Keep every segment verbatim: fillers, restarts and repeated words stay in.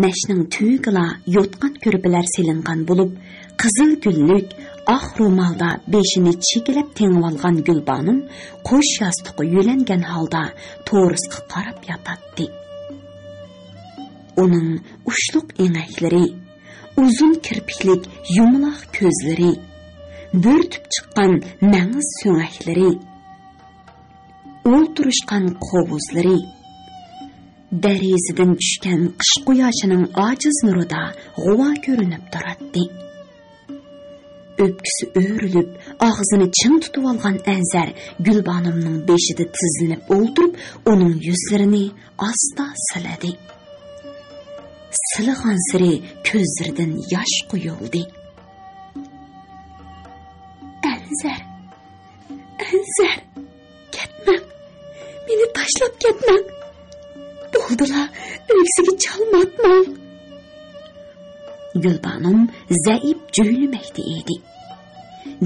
مەشنىڭ تۈۋىگىلا يوتقان كۆرپىلەر سېلىنغان بولۇپ، قىزىل گۈللۈك، ئاق رومالدا بېشىنى چېكىلەپ تېڭىۋالغان گۈلبانۇم قوش ياستۇققا يۆلەنگەن ھالدا تورۇسقا قاراپ ياتاتتى. ئۇنىڭ ئۇچلۇق ئېڭەكلىرى، ئۇزۇن كىرپىكلىك يۇمىلاق كۆزلىرى، بۆرتۈپ چىققان مەڭز سۆڭەكلىرى، ئولتۇرۇشقان قوۋۇزلىرى، دېرىزىدىن چۈشكەن قىش قۇياشىنىڭ ئاجىز نۇرىدا غۇۋا كۆرۈنۈپ تۇراتتى. ئۆپكىسى ئۆرۈلۈپ، ئاغزىنى چىڭ تۇتۇۋالغان ئەنزەر گۈلبانۇمنىڭ بېشىدا تىزلىنىپ ئولتۇرۇپ، ئۇنىڭ يۈزلىرىنى ئاستا سىلىدى. سىلىغانسېرى كۆزلىرىدىن ياش قۇيۇلدى. ئەنزەر، ئەنزەر، كەتمەڭ، مېنى تاشلاپ كەتمەڭ. بولدىلا، ئۆگزىگە چالماتماڭ. گۈلبانۇم زەئىپ جۆيلىمەكتە ئىدى.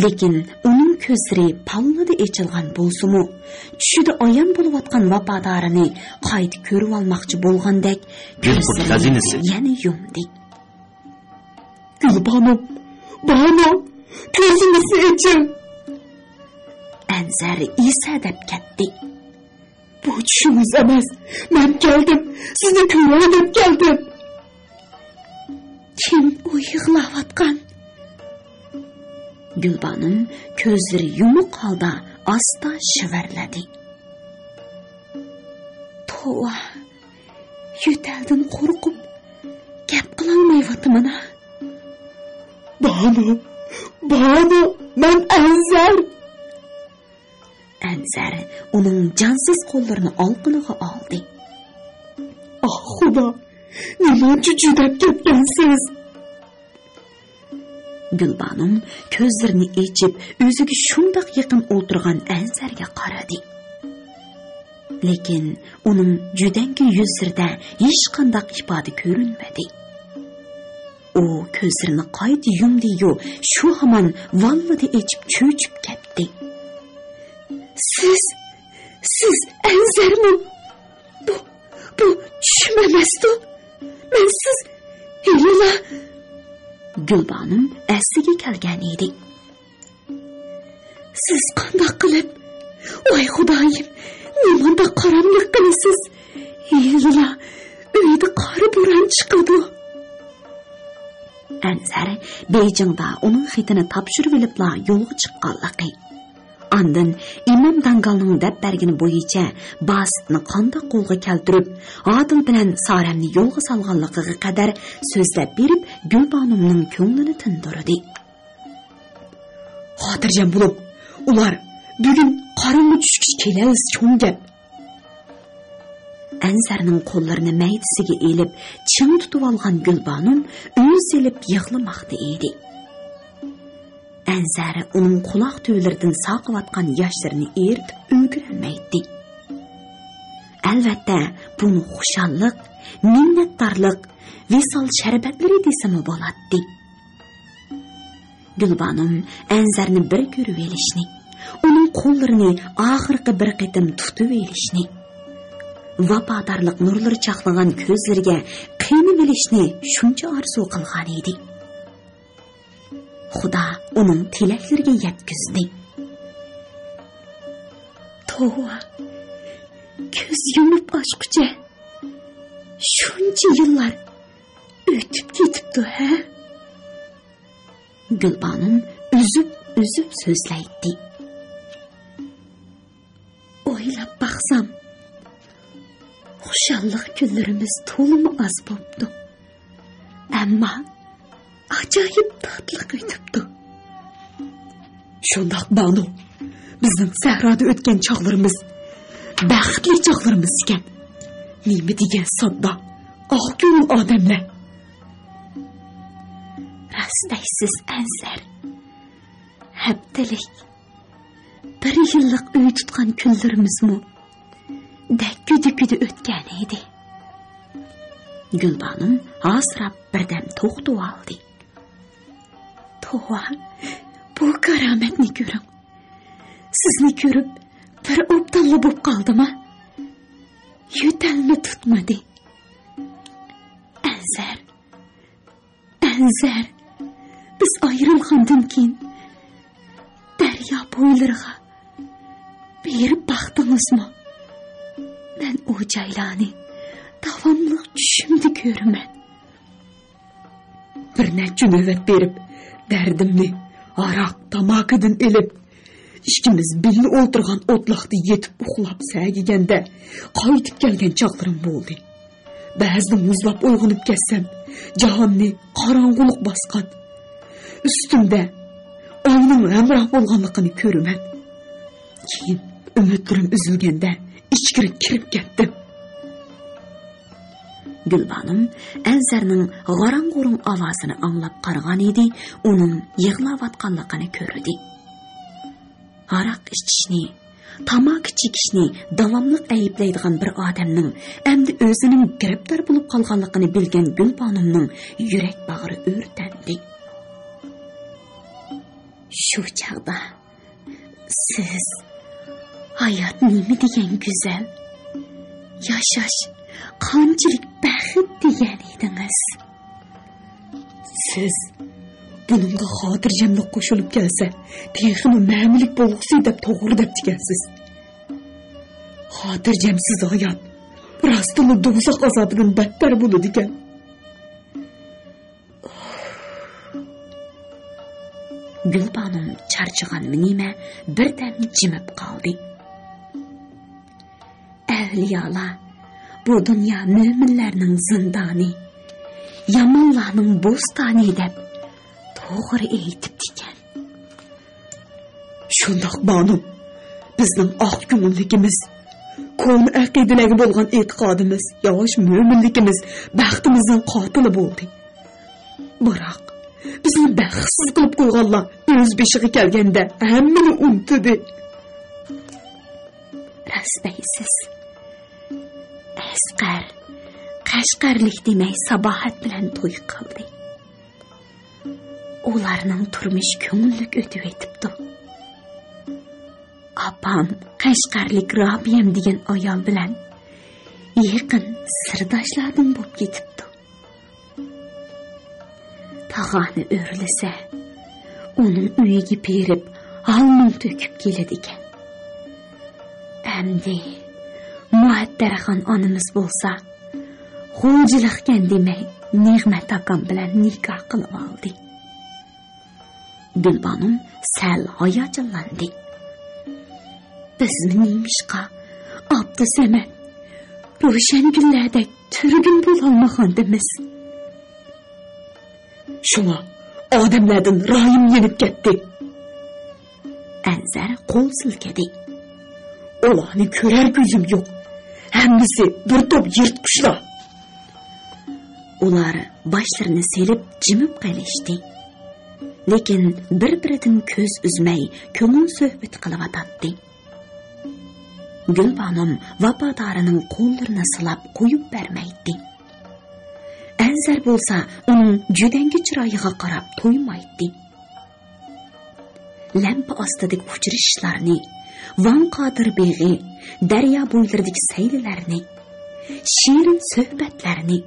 لېكىن ئۇنىڭ كۆزلىرى پاللىدا ئېچىلغان بولسىمۇ، چۈشىدە ئايان بولۇۋاتقان ۋاپادارىنى قايتا كۆرۈۋالماقچى بولغاندەك، كۆزلىرىنى يەنە يۇمدى. گۈلبانۇم، بانۇ، كۆزىڭىزنى ئېچىڭ! ئەنزەر ئېسەدەپ كەتتى. بۇ چۈشىڭىز ئەمەس، مەن كەلدىم، سىزنى كۆرۈڭ دەپ كەلدىم. كىم ئۇ يىغلاۋاتقان؟ گۈلبانۇم كۆزلىرى يۇمۇق ھالدا ئاستا شىۋىرلىدى. توۋا، يۆتەلدىن قورقۇپ، گەپ قىلالمايۋاتىمەن ھە. بانۇ، بانۇ، مەن ئەنزەر! ئەنزەر ئۇنىڭ جانسىز قوللىرىنى ئالىقىنىغا ئالدى. ئاھ، خۇدا، نېمانچە جۈدەپ كەتكەنسىز! گۈلبانۇم كۆزلىرىنى ئېچىپ، ئۆزىگە شۇنداق يېقىن ئولتۇرغان ئەنزەرگە قارىدى. لېكىن ئۇنىڭ جۈدەڭگى يۈزلىرىدە ھېچقانداق ئىپادە كۆرۈنمىدى. ئۇ كۆزلىرىنى قايتا يۇمدى-يۇ، شۇ ھامان ۋاللىدە ئېچىپ چۆچۈپ كەتتى. سىز، سىز ئەنزەرمۇ؟ بۇ، بۇ چۈشۈم ئەمەستۇ؟ مەن سىز ھېلىلا. گۈلبانۇم ئەسلىگە كەلگەن ئىدى. سىز قانداق قىلىپ؟ ۋاي خۇدايىم، نېمانداق قاراملىق قىلىسىز؟ ھېلىلا ئۆيدە قارا بوران چىقىدۇ. ئەنزەر بېيجىڭدا ئۇنىڭ خېتىنى تاپشۇرۇۋېلىپلا يولغا چىققانلىقى، ئاندىن ئىمام داڭگالنىڭ دەپ بەرگىنى بويىچە باسىتنى قانداق قولغا كەلتۈرۈپ، ئادىل بىلەن سارەمنى يولغا سالغانلىقىغا قەدەر سۆزلەپ بېرىپ، گۈلبانۇمنىڭ كۆڭلىنى تىندۇردى. خاتىرجەم بولۇڭ، ئۇلار بۈگۈن قاراڭغۇ چۈشكىچە كېلەلىسە چوڭ گەپ. ئەنزەرنىڭ قوللىرىنى مەيدىسىگە ئېلىپ، چىڭ تۇتۇۋالغان گۈلبانۇم ئۈن سېلىپ يىغلىماقتا ئىدى. ئەنزەر ئۇنىڭ قۇلاق تۈۋلىرىدىن ساقىۋاتقان ياشلىرىنى ئېرىتىپ ئۈلگۈرەلمەيتتى. ئەلۋەتتە، بۇنى خۇشاللىق، مىننەتدارلىق، ۋىسال شەربەتلىرى دېسىمۇ بولاتتى. گۈلبانۇم ئەنزەرنى بىر كۆرۈۋېلىشنى، ئۇنىڭ قوللىرىنى ئاخىرقى بىر قېتىم تۇتۇۋېلىشنى، ۋاپادارلىق نۇرلىرى چاقنىغان كۆزلىرىگە قېنىۋېلىشنى شۇنچە ئارزۇ قىلغانىدى. خۇدا ئۇنىڭ تىلەكلىرىگە يەتكۈزدى. توۋا، كۆز يۇمۇپ ئاچقۇچە شۇنچە يىللار ئۆتۈپ كېتىپتۇ ھە؟ گۈلبانۇم ئۈزۈپ-ئۈزۈپ سۆزلەيتتى. ئويلاپ باقسام، خۇشاللىق كۈنلىرىمىز تولىمۇ ئاز بوپتۇ. ئەمما ئاجايىپ تاتلىق ئۆتۈپتۇ. شۇنداق، بانۇ. بىزنىڭ سەھرادا ئۆتكەن چاغلىرىمىز بەختلىك چاغلىرىمىز ئىكەن. نېمە دېگەن ساددا، ئاق كۆڭۈل ئادەملەر. راست دەيسىز، ئەنزەر. ھەپتىلىك، بىر يىللىق ئۆي تۇتقان كۈنلىرىمىزمۇ دەككۈدە-كۈدە ئۆتكەن ئىدى. گۈلبانۇم ھاسىراپ بىردەم توختىۋالدى. توۋا، بۇ كارامەتنى كۆرۈڭ. سىزنى كۆرۈپ بىر ئوبدانلا بوپ قالدىما؟ يۆتەلمە تۇتمىدى. ئەنزەر، ئەنزەر، بىز ئايرىلغاندىن كېيىن دەريا بويلىرىغا بېرىپ باقتىڭىزمۇ؟ مەن ئۇ جايلارنى داۋاملىق چۈشۈمدە كۆرىمەن. بىر نەچچە نۆۋەت بېرىپ، دەردىمنى ھاراق، تاماكىدىن ئېلىپ، ئىككىمىز بىللە ئولتۇرغان ئوتلاقتا يېتىپ ئۇخلاپ سەگىگەندە، قايتىپ كەلگەن چاغلىرىم بولدى. بەزىدە مۇزلاپ ئويغىنىپ كەتسەم، جاھاننى قاراڭغۇلۇق باسقان. ئۈستۈمدە ئاينىڭ ھەمراھ بولغانلىقىنى كۆرىمەن. كېيىن ئۈمىدلىرىم ئۈزۈلگەندە ئىچكىرى كىرىپ كەتتىم. گۈلبانۇم ئەنزەرنىڭ غاراڭ-غۇرۇڭ ئاۋازىنى ئاڭلاپ قارىغان ئىدى، ئۇنىڭ يىغلاۋاتقانلىقىنى كۆردى. ھاراق ئىچىشنى، تاماكا چېكىشنى داۋاملىق ئەيىبلەيدىغان بىر ئادەمنىڭ ئەمدى ئۆزىنىڭ گىرىپتار بولۇپ قالغانلىقىنى بىلگەن گۈلبانۇمنىڭ يۈرەك باغرى ئۆرتەندى. شۇ چاغدا سىز، ھايات نېمە دېگەن گۈزەل، ياشاش قانچىلىك بەخت دېگەن ئىدىڭىز. سىز بۇنىڭغا خاتىرجەملىك قوشۇلۇپ كەلسە، تېخىمۇ مەمىلىك بولغۇسى دەپ توغرا دەپتىكەنسىز. خاتىرجەمسىز ھايات راستتىنلا دوزاخ ئازابىدىن بەتتەر بولىدىكەن. گۈلبانۇم چارچىغانمۇ نېمە، بىردەم جىمىپ قالدى. ئەۋلىيالار، بۇ دۇنيا مۆمىنلەرنىڭ زىندانى، يامانلارنىڭ بوستانى دەپ توغرا ئېيتىپتىكەن. شۇنداق بانۇم، بىزنىڭ ئاق كۆڭۈللۈكىمىز، كونا ئەقىدىلەرگە بولغان ئېتىقادىمىز، ياۋاش مۆمىنلىكىمىز بەختىمىزنىڭ قاتىلى بولدى. بىراق، بىزنى بەختسىز قىلىپ قويغانلار ئۆز بېشىغا كەلگەندە ھەممىنى ئۇنتۇدى. راست دەيسىز. ئەسقەر قەشقەرلىك دېمەي ساباھەت بىلەن توي قىلدى. ئۇلارنىڭ تۇرمۇشى كۆڭۈللۈك ئۆتۈۋېتىپتۇ. ئاپام قەشقەرلىك رابىيەم دېگەن ئايال بىلەن يېقىن سىرداشلاردىن بولۇپ كېتىپتۇ. تاغارنى ئۆرلىسە، ئۇنىڭ ئۆيىگە بېرىپ ھال-مۇڭ تۆكۈپ كېلىدىكەن. ئەمدى مۇئەتتەرخان ئانىمىز بولسا، غۇلجىلىقكەن دېمەي، نېمەت ئاكام بىلەن نىكاھ قىلىۋالدى. گۈلبانۇم سەل ھاياجانلاندى. بىزمۇ نېمىشقا ئابدۇسەمەت، روشەنگۈللەردەك تۈرگۈن بولالمىغاندىمىز؟ شۇڭا ئادەملەردىن رايىم يېنىپ كەتتى. ئەنزەر قول سىلكىدى. ئۇلارنى كۆرەر كۆزۈم يوق. ھەممىسى بىر توپ يىرتقۇچلار. ئۇلار باشلىرىنى سېلىپ جىمىپ قېلىشتى. لېكىن بىر-بىرىدىن كۆز ئۈزمەي كۆڭۈل سۆھبىتى قىلىۋاتاتتى. گۈلبانۇم ۋاپادارىنىڭ قوللىرىنى سىلاپ قويۇپ بەرمەيتتى. ئەنزەر بولسا ئۇنىڭ جۈدەڭگى چىرايىغا قاراپ تويمايتتى. لەمپە ئاستىدىكى ئۇچرىشىشلارنى، ۋاڭ قادىر بېغى، دەريا بويلىرىدىكى سەيلىلەرنى، شېرىن سۆھبەتلەرنى،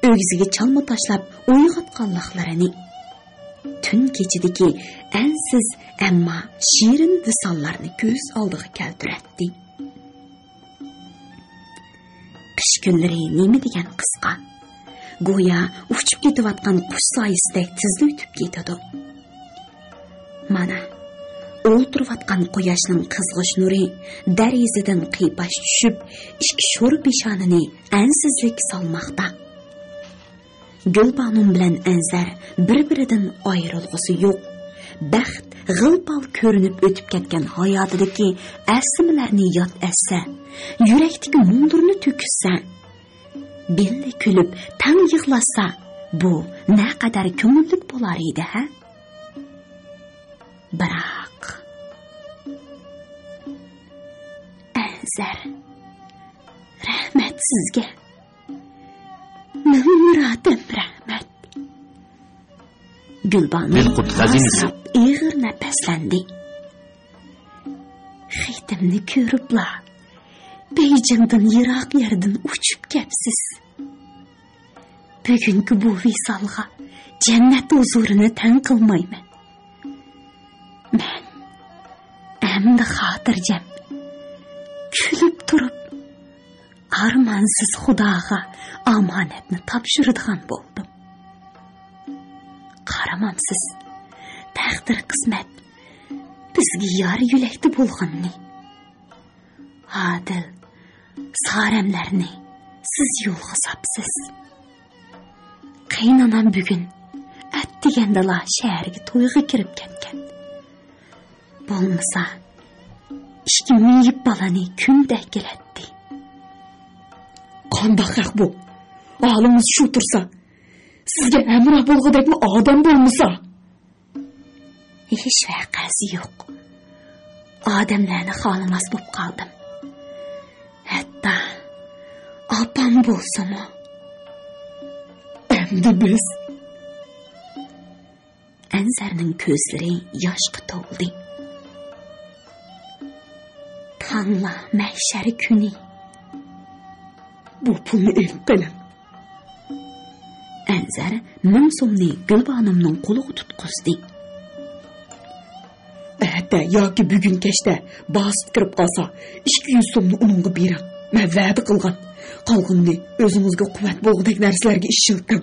ئۆگزىگە چالما تاشلاپ ئويغاتقانلىقلىرىنى، تۈن كېچىدىكى ئەنسىز، ئەمما شېرىن ۋىساللارنى كۆز ئالدىغا كەلتۈرەتتى. قىش كۈنلىرى نېمە دېگەن قىسقا. گويا ئۇچۇپ كېتىۋاتقان قۇش سايىسىدەك تېزلا ئۆتۈپ كېتىدۇ. مانا، ئولتۇرۇۋاتقان قۇياشنىڭ قىزغۇچ نۇرى دېرىزىدىن قىيپاش چۈشۈپ، ئىككى شور پېشانىنى ئەنسىزلىككە سالماقتا. گۈلبانۇم بىلەن ئەنزەر بىر-بىرىدىن ئايرىلغۇسى يوق. بەخت غىل-پال كۆرۈنۈپ ئۆتۈپ كەتكەن ھاياتىدىكى ئەسلىمىلەرنى ياد ئەتسە، يۈرەكتىكى مۇڭلىرىنى تۆكۈشسە، بىللە كۈلۈپ، تەڭ يىغلاشسا، بۇ نەقەدەر كۆڭۈللۈك بولار ئىدى، ھە؟ بىراق، ئەنزەر، رەھمەت سىزگە. مىڭ مۇراتەم رەھمەت. گۈلبانۇ بىلقۇت خەزىنىسى. ئېغىر نەپەسلەندى. خېتىمنى كۆرۈپلا، بېيجىڭدىن يىراق يەردىن ئۇچۇپ كەپسىز. بۈگۈنكى بۇ ۋىسالغا جەننەت ھۇزۇرىنى تەڭ قىلمايمەن. مەن ئەمدى خاتىرجەم، كۈلۈپ تۇرۇپ، ئارمانسىز خۇداغا ئامانەتنى تاپشۇرىدىغان بولدۇم. قارىمامسىز، تەقدىر قىسمەت بىزگە يار يۆلەكتە بولغىنىنى. ئادىل، سارەملەرنى سىز يولغا ساپسىز. قېيىنئانام بۈگۈن ئەتىگەندىلا شەھەرگە تويغا كىرىپ كەتكەن. بولمىسا، ئىككى مېيىپ بالىنى كۈندە ئەكېلەتتى. قانداق ھەق بۇ؟ ھالىڭىز شۇ تۇرسا، سىزگە ھەمراھ بولغۇدەكمۇ ئادەم بولمىسا؟ ھېچ ۋەقەسى يوق. ئادەملەرنى خالىماس بولۇپ قالدىم. ھەتتا ئاپام بولسىمۇ. ئەمدى بىز. ئەنزەرنىڭ كۆزلىرى ياشقا تولدى. تاڭلا مەھشەر كۈنى. بۇ پۇلنى ئېلىپ قېلىڭ. ئەنزەر مىڭ سومنى گۈلبانۇمنىڭ قولىغا تۇتقۇزدى. ئەتە ياكى بۈگۈن كەچتە باسىت كىرىپ قالسا، ئىككى يۈز سومنى ئۇنىڭغا بېرىڭ. مەن ۋەدە قىلغان. قالغىنىنى ئۆزىڭىزگە قۇۋۋەت بولغۇدەك نەرسىلەرگە ئىشلىتىڭ.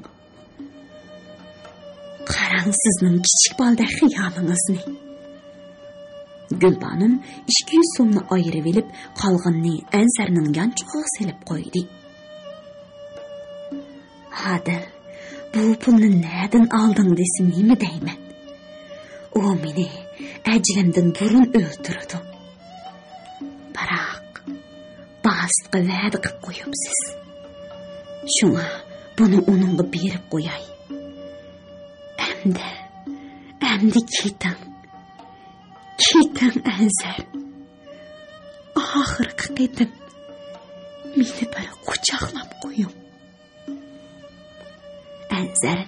قاراڭ سىزنىڭ كىچىك بالىدەك خىيالىڭىزنى. گۈلبانۇم ئىككى يۈز سومنى ئايرىۋېلىپ، قالغىنىنى ئەنزەرنىڭ يانچۇقىغا سېلىپ قويدى. ئادىل، بۇ پۇلنى نەدىن ئالدىڭ دېسە نېمە دەيمەن؟ ئۇ مېنى ئەجىلىمدىن بۇرۇن ئۆلتۈرىدۇ. بىراق، باسىتقا ۋەدە قىلىپ قويۇپسىز. شۇڭا بۇنى ئۇنىڭغا بېرىپ قوياي. ئەمدى، ئەمدى كېتىڭ. كېتىڭ، ئەنزەر. ئاخىرقى قېتىم مېنى بىر قۇچاقلاپ قويۇڭ. ئەنزەر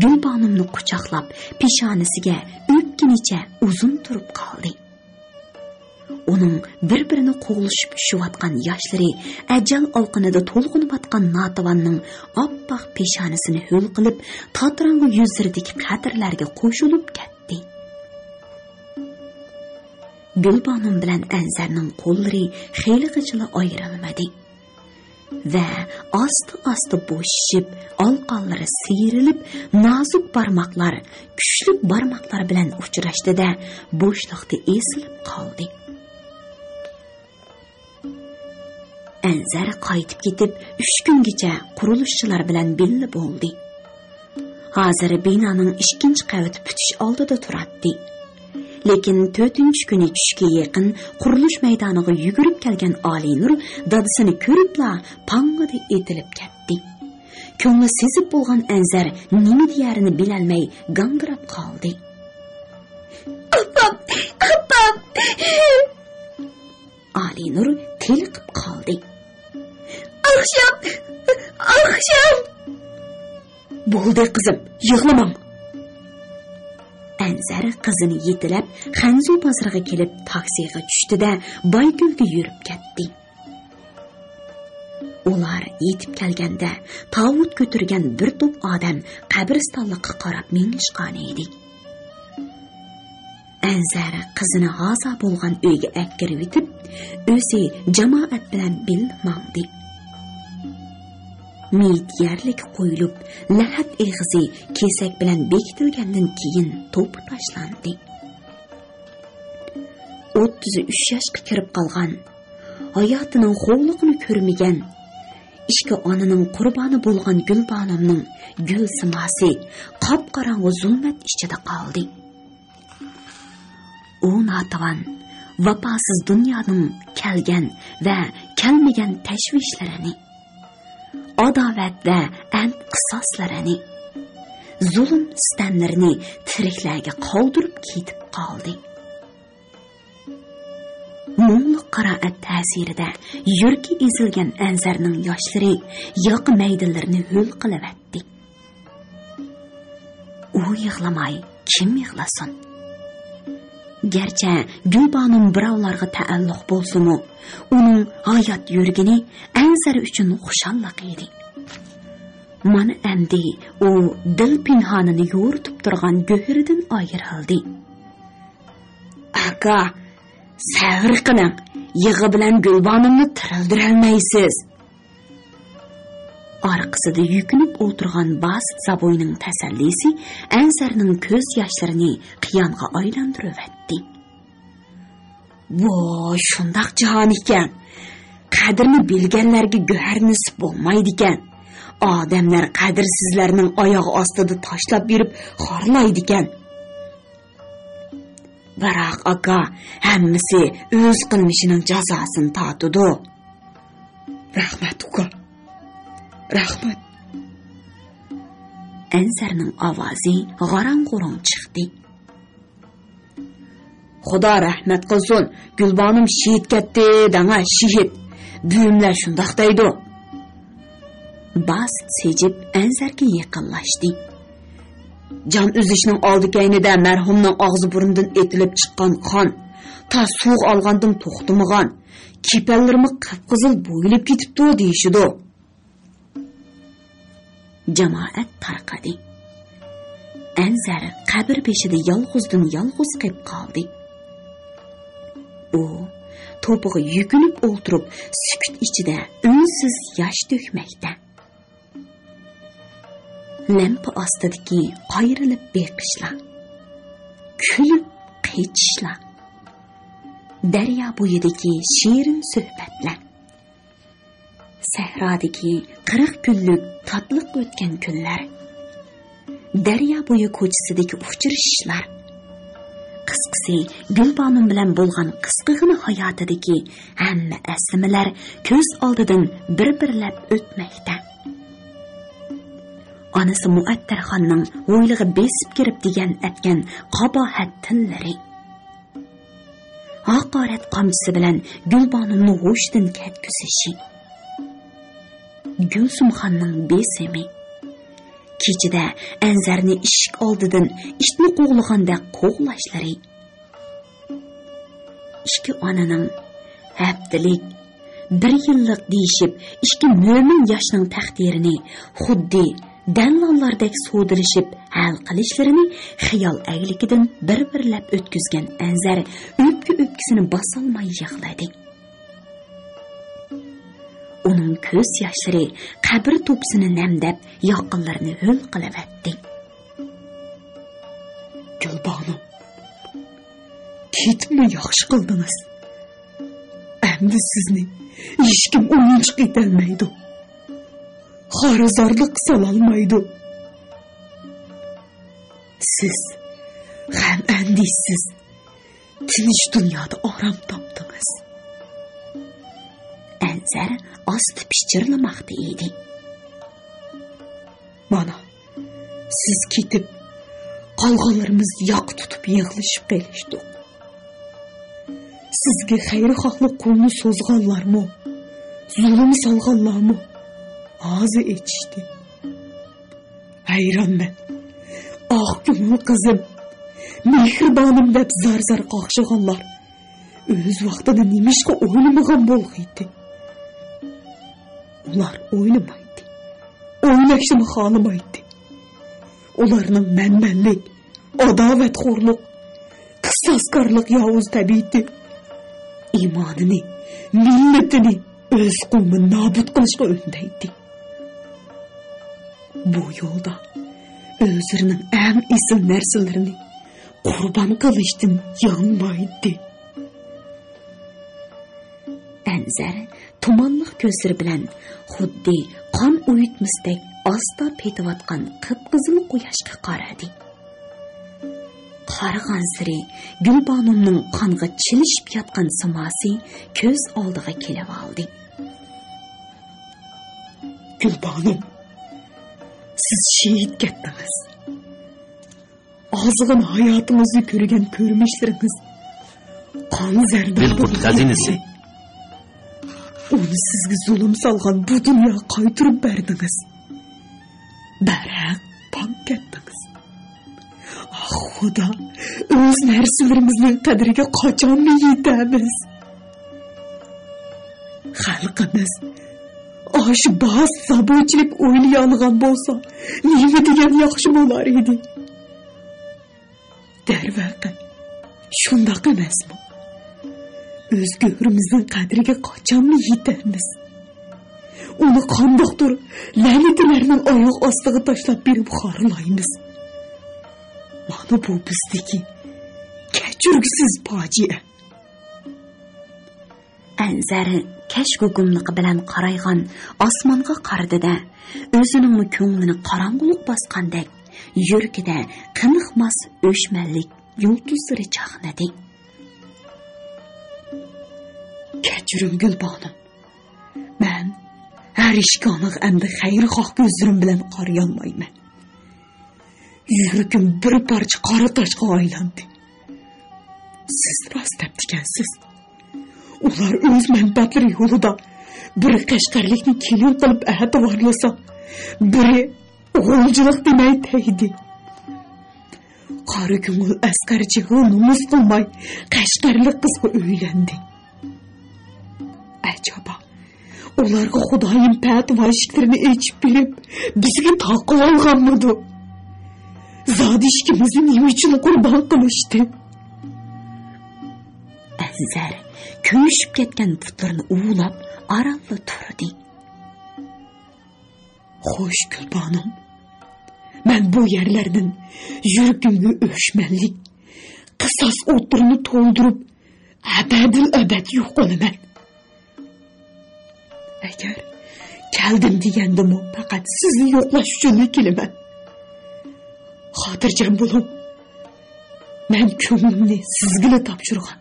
گۈلبانۇمنى قۇچاقلاپ، پېشانىسىگە ئۆپكىنىچە ئۇزۇن تۇرۇپ قالدى. ئۇنىڭ بىر-بىرىنى قوغلىشىپ چۈشۈۋاتقان ياشلىرى ئەجەل ئالقىنىدا تولغىنىۋاتقان ناتىۋاننىڭ ئاپئاق پېشانىسىنى ھۆل قىلىپ، تاتىراڭغۇ يۈزلىرىدىكى قەترىلەرگە قوشۇلۇپ كەتتى. گۈلبانۇم بىلەن ئەنزەرنىڭ قوللىرى خېلىغىچىلا ئايرىلمىدى. ۋە ئاستا-ئاستا بوشىشىپ، ئالقانلىرى سىيرىلىپ، نازۇك بارماقلار كۈچلۈك بارماقلار بىلەن ئۇچراشتى-دە، بوشلۇقتا ئېسىلىپ قالدى. ئەنزەر قايتىپ كېتىپ، ئۈچ كۈنگىچە قۇرۇلۇشچىلار بىلەن بىللە بولدى. ھازىر بىنانىڭ ئىككىنچى قەۋىتى پۈتۈش ئالدىدا تۇراتتى. لېكىن تۆتىنچى كۈنى چۈشكە يېقىن قۇرۇلۇش مەيدانىغا يۈگۈرۈپ كەلگەن ئالىينۇر دادىسىنى كۆرۈپلا پاڭڭىدە ئېتىلىپ كەتتى. كۆڭلى سېزىپ بولغان ئەنزەر نېمە دېيەرىنى بىلەلمەي گاڭگىراپ قالدى. ئاپام، ئاپام! ئالىنۇر تېلىقىپ قالدى. ئاخشام، ئاخشام! بولدى قىزىم، يىغلىماڭ. ئەنزەر قىزىنى يېتىلەپ، خەنزۇ بازىرىغا كېلىپ، تاكسىغا چۈشتى-دە، بايكۆلگە يۈرۈپ كەتتى. ئۇلار يېتىپ كەلگەندە، تاۋۇت كۆتۈرگەن بىر توپ ئادەم قەبرىستانلىققا قاراپ مېڭىشقانىدى. ئەنزەر قىزىنى ھازا بولغان ئۆيگە ئەكىرىۋېتىپ، ئۆزى جامائەت بىلەن بىللە ماڭدى. مېيىت يەرلىككە قويۇلۇپ، لەھەت ئېغىزى كېسەك بىلەن بېكىتىلگەندىن كېيىن توپا تاشلاندى. ئوتتۇز ئۈچ ياشقا كىرىپ قالغان، ھاياتىنىڭ خوۋلۇقىنى كۆرمىگەن، ئىككى ئانىنىڭ قۇربانى بولغان گۈلبانۇمنىڭ گۈل سىماسى قاپقاراڭغۇ زۇلمەت ئىچىدە قالدى. ئۇ ناتىۋان، ۋاپاسىز دۇنيانىڭ كەلگەن ۋە كەلمىگەن تەشۋىشلىرىنى، ئاداۋەت ۋە ئەنت-قىساسلىرىنى، زۇلۇم-سىتەملىرىنى تىرىكلەرگە قالدۇرۇپ كېتىپ قالدى. مۇڭلۇق قىرائەت تەسىرىدە يۈرىكى ئېزىلگەن ئەنزەرنىڭ ياشلىرى ياقا مەيدىلىرىنى ھۆل قىلىۋەتتى. ئۇ يىغلىماي، كىم يىغلىسۇن؟ گەرچە گۈلبانۇم بىراۋلارغا تەئەللۇق بولسىمۇ، ئۇنىڭ ھايات يۈرگىنى ئەنزەر ئۈچۈن خۇشاللىق ئىدى. مانا ئەمدى ئۇ دىل پىنھانىنى يورۇتۇپ تۇرغان گۆھىرىدىن ئايرىلدى. ئاكا، سەۋر قىلىڭ، يىغا بىلەن گۈلبانۇمنى تىرىلدۈرەلمەيسىز. ئارقىسىدا يۈكۈنۈپ ئولتۇرغان باسىت زابوينىڭ تەسەللىسى ئەنسەرنىڭ كۆز ياشلىرىنى قىيانغا ئايلاندۇرۇۋەتتى. ۋاي، شۇنداق جاھان ئىكەن. قەدرىنى بىلگەنلەرگە گۆھەر نېسىپ بولمايدىكەن. ئادەملەر قەدىرسىزلەرنىڭ ئاياغ ئاستىدا تاشلاپ بېرىپ خارلايدىكەن. بىراق، ئاكا، ھەممىسى ئۆز قىلمىشىنىڭ جازاسىنى تارتىدۇ. رەھمەت، ئۇكا. رەھمەت. ئەنسەرنىڭ ئاۋازى غاراڭ-غۇرۇڭ چىقتى. خۇدا رەھمەت قىلسۇن، گۈلبانۇم شېھىت كەتتى دەڭە، شېھىت. بۈۋىملەر شۇنداق دەيدۇ. باسىت سېجىپ ئەنسەرگە يېقىنلاشتى. جان ئۈزۈشنىڭ ئالدى-كەينىدە مەرھۇمنىڭ ئاغزى-بۇرنىدىن ئېتىلىپ چىققان قان تا سۇغا ئالغاندىن توختىمىغان، كېپەنلىرىمۇ قىپقىزىل بويىلىپ كېتىپتۇ دېيىشىدۇ. جامائەت تارقىدى. ئەنسەر قەبرە بېشىدا يالغۇزدىن-يالغۇز قېلىپ قالدى. ئۇ توپىغا يۈكۈنۈپ ئولتۇرۇپ، سۈكۈت ئىچىدە ئۈنسىز ياش تۆكمەكتە. لەمپە ئاستىدىكى قايرىلىپ بېقىشلار، كۈلۈپ قېچىشلار، دەريا بويىدىكى شېرىن سۆھبەتلەر، سەھرادىكى قىرىق كۈنلۈك تاتلىق ئۆتكەن كۈنلەر، دەريا بويى كوچىسىدىكى ئۇچرىشىشلار. قىسقىسى، گۈلبانۇم بىلەن بولغان قىسقىغىنە ھاياتىدىكى ھەممە ئەسلىمىلەر كۆز ئالدىدىن بىر-بىرلەپ ئۆتمەكتە. ئانىسى مۇئەتتەرخاننىڭ ھويلىغا بېسىپ كىرىپ دېگەن ئەتكەن قاباھەت تىللىرى. ھاقارەت قامچىسى بىلەن گۈلبانۇمنى ھوشىدىن كەتكۈزۈشى. گۈلسۈمخاننىڭ بېسىمى. كېچىدە ئەنزەرنى ئىشىك ئالدىدىن ئىتنى قوغلىغاندەك قوغلاشلىرى. ئىككى ئانىنىڭ ھەپتىلىك، بىر يىللىق دېيىشىپ، ئىككى مۆمىن ياشنىڭ تەقدىرىنى خۇددى دەللاللاردەك سودىلىشىپ ھەل قىلىشلىرىنى خىيال ئەگلىكىدىن بىر-بىرلەپ ئۆتكۈزگەن ئەنزەر ئۆپكە-ئۆپكىسىنى باسالماي يىغلىدى. ئۇنىڭ كۆز ياشلىرى قەبرە توپىسىنى نەمدەپ، ياقىلىرىنى ھۆل قىلىۋەتتى. گۈلبانۇ، كېتىپمۇ ياخشى قىلدىڭىز. ئەمدى سىزنى ھېچكىم ئويۇنچۇق ئېتەلمەيدۇ. خارىزارلىققا سالالمايدۇ. سىز غەم-ئەندىشىسىز، تىنچ دۇنيادا ئارام تاپتىڭىز. ئەنزەر ئاستا پىچىرلىماقتا ئىدى. مانا، سىز كېتىپ، قالغانلىرىمىز ياقا تۇتۇپ يىغلىشىپ قېلىشتۇق. سىزگە خەيرخاھلىق قولىنى سوزغانلارمۇ، زۇلۇم سالغانلارمۇ ئاغزى ئېچىشتى. ھەيرانمەن. ئاق كۆڭۈل قىزىم، مېھرىبانىم دەپ زار-زار قاقشىغانلار ئۆز ۋاقتىدا نېمىشقا ئويلىمىغان بولغىيتى؟ ئۇلار ئويلىمايتتى. ئويلاشنىمۇ خالىمايتتى. ئۇلارنىڭ مەنمەنلىك، ئاداۋەتخورلۇق، قىساسكارلىق ياۋۇز تەبىئىتى ئىمانىنى، مىللىتىنى، ئۆز قوۋمىنى نابۇت قىلىشقا ئۈندەيتتى. بۇ يولدا ئۆزلىرىنىڭ ئەڭ ئېسىل نەرسىلىرىنى قۇربان قىلىشتىن يانمايتتى. ئەنزەر تۇمانلىق كۆزلىرى بىلەن خۇددى قان ئۇيۇتمىسىدەك ئاستا پېتىۋاتقان قىپقىزىل قۇياشقا قارىدى. قارىغانسېرى گۈلبانۇمنىڭ قانغا چىلىشىپ ياتقان سىماسى كۆز ئالدىغا كېلىۋالدى. گۈلبانۇم، سىز شېھىت كەتتىڭىز. ئازغىنە ھاياتىڭىزدا كۆرگەن كۆرمۈشلىرىڭىز قان زەردابى بىلقۇت خەزىنىسى. ئۇنى سىزگە زۇلۇم سالغان بۇ دۇنياغا قايتۇرۇپ بەردىڭىز. بەرھەق پاك كەتتىڭىز. ئاھ، خۇدا، ئۆز نەرسىلىرىمىزنىڭ قەدرىگە قاچانمۇ يېتەمىز؟ خەلقىمىز ئاشۇ باھاسىز زاۋۇچىلىك ئويلىيالىغان بولسا، نېمە دېگەن ياخشى بولار ئىدى. دەرۋەقە، شۇنداق ئەمەسمۇ؟ ئۆز گۆھىرىمىزنىڭ قەدرىگە قاچانمۇ يېتەرمىز؟ ئۇنى قانداقتۇر لەنىتىلەرنىڭ ئاياغ ئاستىغا تاشلاپ بېرىپ خارلايمىز. مانا بۇ بىزدىكى كەچۈرگۈسىز پاجىئە. ئەنزەر كەچ گۇگۇملۇقى بىلەن قارايغان ئاسمانغا قارىدى-دە، ئۆزىنىڭمۇ كۆڭلىنى قاراڭغۇلۇق باسقاندەك، يۈرىكىدە قېنىقماس ئۆچمەنلىك يۇلتۇزلىرى چاقنىدى. كەچۈرۈڭ، گۈلبانۇم. مەن ھەر ئىككىڭلارغا ئەمدى خەيرىخاھ كۆزلىرىم بىلەن قارىيالمايمەن. يۈرىكىم بىر پارچە قارا تاشقا ئايلاندى. سىز راست دەپتىكەنسىز. ئۇلار ئۆز مەنپەئەتلىرى يولىدا بىر قەشقەرلىكنى كېلىن قىلىپ ئەتىۋارلىسا، بىرى غۇلجىلىق دېمەي تەگدى. قارا كۆڭۈل ئەسقەر جېھىل نومۇس قىلماي، قەشقەرلىك قىزغا ئۆيلەندى. ئەجەبا، ئۇلارغا خۇدايىم پەتىۋا ئىشىكلىرىنى ئېچىپ بېرىپ، بىزگە تاقىۋالغانمىدۇ؟ زادى ئىككىمىزنى نېمە ئۈچۈن قۇربان قىلىشتى؟ ئەنزەر كۆيۈشۈپ كەتكەن پۇتلىرىنى ئۇۋۇلاپ، ئارانلا تۇردى. خوش، گۈلبانۇم، مەن بۇ يەرلەردىن يۈرىكىمگە ئۆچمەنلىك، قىساس ئوتلىرىنى تولدۇرۇپ، ئەبەدىل ئەبەد يوقىلىمەن. ئەگەر كەلدىم دېگەندىمۇ، پەقەت سىزنى يوقلاش ئۈچۈنلا كېلىمەن. خاتىرجەم بولۇڭ، مەن كۆڭلۈمنى سىزگىلا تاپشۇرغان.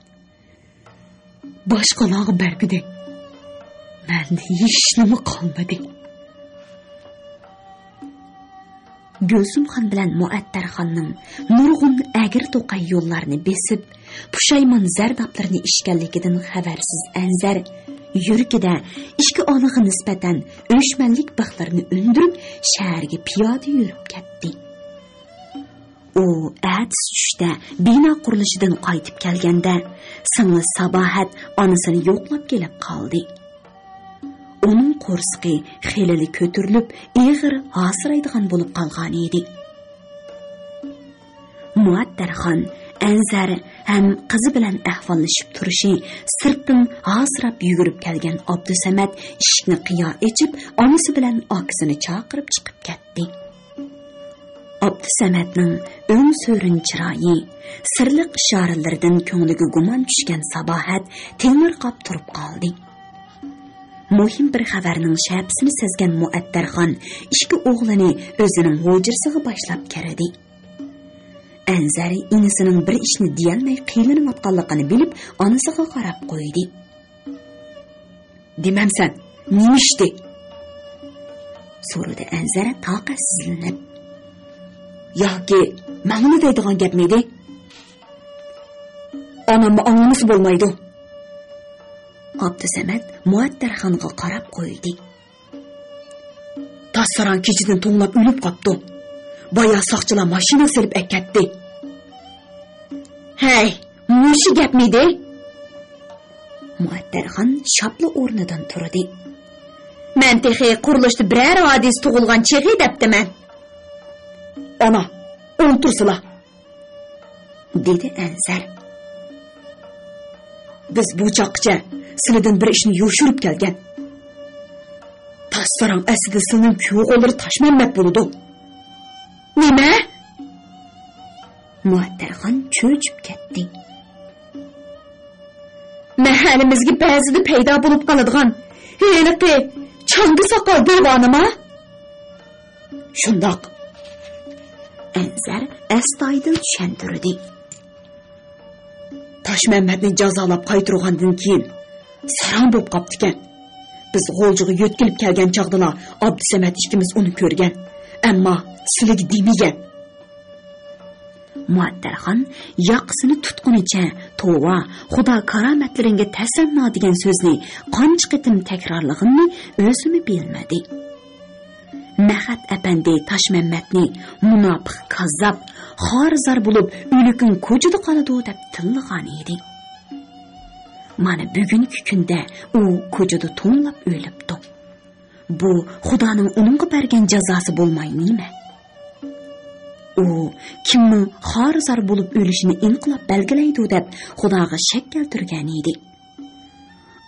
باشقىلارغا بەرگۈدەك مەندە ھېچنېمە قالمىدى. گۈلسۈمخان بىلەن مۇئەتتەرخاننىڭ نۇرغۇن ئەگرى-توقاي يوللارنى بېسىپ، پۇشايمان زەردابلىرىنى ئىچكەنلىكىدىن خەۋەرسىز ئەنزەر يۈرىكىدە ئىككى ئانىغا نىسبەتەن ئۆچمەنلىك بىخلىرىنى ئۈندۈرۈپ، شەھەرگە پىيادە يۈرۈپ كەتتى. ئۇ ئەتىسى چۈشتە بىنا قۇرۇلۇشىدىن قايتىپ كەلگەندە، سىڭلى ساباھەت ئانىسىنى يوقلاپ كېلىپ قالدى. ئۇنىڭ قورسىقى خېلىلا كۆتۈرۈلۈپ، ئېغىر ھاسىرايدىغان بولۇپ قالغانىدى. مۇئەتتەرخان ئەنزەر ھەم قىزى بىلەن ئەھۋاللىشىپ تۇرۇشى، سىرتتىن ھاسىراپ يۈگۈرۈپ كەلگەن ئابدۇسەمەت ئىشىكنى قىيا ئېچىپ، ئانىسى بىلەن ئاكىسىنى چاقىرىپ چىقىپ كەتتى. ئابدۇسەمەتنىڭ ئۆڭ سۆرۈن چىرايى، سىرلىق ئىشارىلىرىدىن كۆڭلىگە گۇمان چۈشكەن ساباھەت تېڭىرقاپ تۇرۇپ قالدى. مۇھىم بىر خەۋەرنىڭ شەپىسىنى سەزگەن مۇئەتتەرخان ئىككى ئوغلىنى ئۆزىنىڭ ھۇجرىسىغا باشلاپ كىردى. ئەنزەر ئىنىسىنىڭ بىر ئىشنى دېيەلمەي قىينىلىۋاتقانلىقىنى بىلىپ، ئانىسىغا قاراپ قويدى. دېمەمسەن، نېمە ئىشتى؟ سورىدى ئەنزەر تاقەتسىزلىنىپ. ياكى ماڭىلا دەيدىغان گەپمىدى؟ ئاناممۇ ئاڭلىمىسا بولمايدۇ. ئابدۇسەمەت مۇئەتتەرخانغا قاراپ قويدى. تاش ساراڭ كېچىدىن توڭلاپ ئۆلۈپ قاپتۇ. بايا ساقچىلار ماشىنا سېلىپ ئەكەتتى. ھەي، مۇشۇ گەپمىدى؟ مۇئەتتەرخان شاپلا ئورنىدىن تۇردى. مەن تېخى قۇرۇلۇشتا بىرەر ھادىسە تۇغۇلغان چېغى دەپتىمەن. ئانا، ئولتۇرسىلا، دېدى ئەنزەر. بىز بۇ چاغقىچە سىلىدىن بىر ئىشنى يوشۇرۇپ كەلگەن. تاش ساراڭ ئەسلىدە سىلىنىڭ كۈيئوغۇللىرى تاشمەممەت بولىدۇ. نېمە؟ مۇئەتتەرخان چۆچۈپ كەتتى. مەھەللىمىزگە بەزىدە پەيدا بولۇپ قالىدىغان ھېلىقى چاڭگا ساقال دەيۋانىما؟ شۇنداق. ئەنزەر ئەستايىدىل چۈشەندۈردى. تاشمەممەتنى جازالاپ قايتۇرغاندىن كېيىن ساراڭ بولۇپ قاپتىكەن. بىز غۇلجىغا يۆتكىلىپ كەلگەن چاغدىلا ئابدۇسەمەت ئىككىمىز ئۇنى كۆرگەن. ئەمما سىلىگە دېمىگەن. مۇئەتتەرخان ياقىسىنى تۇتقىنىچە توۋا، خۇدا كارامەتلىرىڭگە تەسەننا دېگەن سۆزنى قانچە قېتىم تەكرارلىغىنىنى ئۆزىمۇ بىلمىدى. مەخەت ئەپەندى تاشمەممەتنى مۇناپىق، كاززاپ، خار-زار بولۇپ ئۆلۈكۈڭ كوچىدا قالىدۇ دەپ تىللىغان ئىدى. مانا بۈگۈنكى كۈندە ئۇ كوچىدا توڭلاپ ئۆلۈپتۇ. بۇ خۇدانىڭ ئۇنىڭغا بەرگەن جازاسى بولماي نېمە؟ ئۇ كىمنىڭ خار-زار بولۇپ ئۆلۈشىنى ئىنقىلاب بەلگىلەيدۇ دەپ خۇداغا شەك كەلتۈرگەن ئىدى.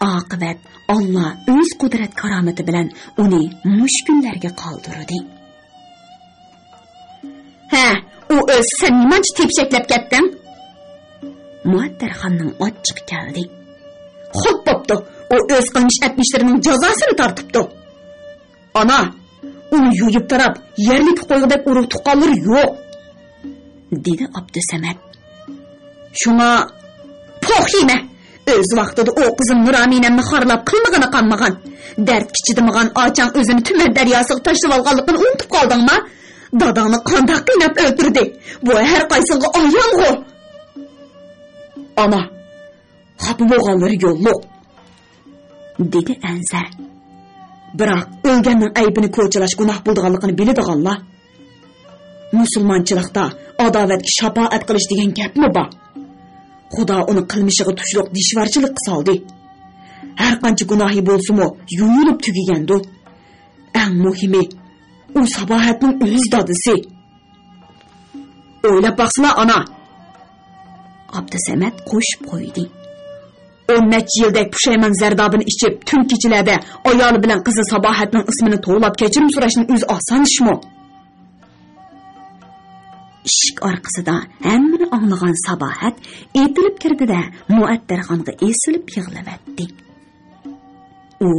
ئاقىۋەت ئاللا ئۆز قۇدرەت-كارامىتى بىلەن ئۇنى مۇشۇ كۈنلەرگە قالدۇردى. ھە، ئۇ ئۆلسە سەن نېمانچە تېپىچەكلەپ كەتتىڭ؟ مۇئەتتەرخاننىڭ ئاچچىقى كەلدى. خوپ بوپتۇ، ئۇ ئۆز قىلمىش ئەتمىشلىرىنىڭ جازاسىنى تارتىپتۇ. ئانا، ئۇنى يۇيۇپ تاراپ، يەرلىككە قويغۇدەك ئۇرۇق-تۇغقانلىرى يوق، دېدى ئابدۇسەمەت. شۇڭا، پوخ يېمە! ئۆز ۋاقتىدا ئۇ قىزىم نۇرامىنەمنى خارلاپ قىلمىغىنى قالمىغان. دەردكە چىدىمىغان ئاچاڭ ئۆزىنى تۈمەن دەرياسىغا تاشلىۋالغانلىقىنى ئۇنتۇپ قالدىڭما؟ داداڭنى قانداق قىيناپ ئۆلتۈردى؟ بۇ ھەر قايسىڭغا ئايانغۇ! ئانا، خاپا بولغانلىرى يوللۇق، دېدى ئەنزەر. بىراق، ئۆلگەننىڭ ئەيىبىنى كوچىلاش گۇناھ بولىدىغانلىقىنى بىلىدىغانلار. مۇسۇلمانچىلىقتا ئاداۋەتكە شاپائەت قىلىش دېگەن گەپمۇ بار؟ خۇدا ئۇنىڭ قىلمىشىغا تۇشلۇق دىشۋارچىلىققا سالدى. ھەر قانچە گۇناھى بولسىمۇ، يۇيۇلۇپ تۈگىگەندۇ. ئەڭ مۇھىمى، ئۇ ساباھەتنىڭ ئۆز دادىسى. ئويلاپ باقسىلا، ئانا! ئابدۇسەمەت قوشۇپ قويدى. ئون نەچچە يىلدەك پۇشايمان زەردابىنى ئىچىپ، تۈن كېچىلەردە ئايالى بىلەن قىزى ساباھەتنىڭ ئىسمىنى توۋلاپ كەچۈرۈم سوراشنىڭ ئۆزى ئاسان ئىشمۇ؟ ئىشىك ئارقىسىدا ھەممىنى ئاڭلىغان ساباھەت ئېتىلىپ كىردى-دە، مۇئەتتەرخانغا ئېسىلىپ يىغلىۋەتتى. ئۇ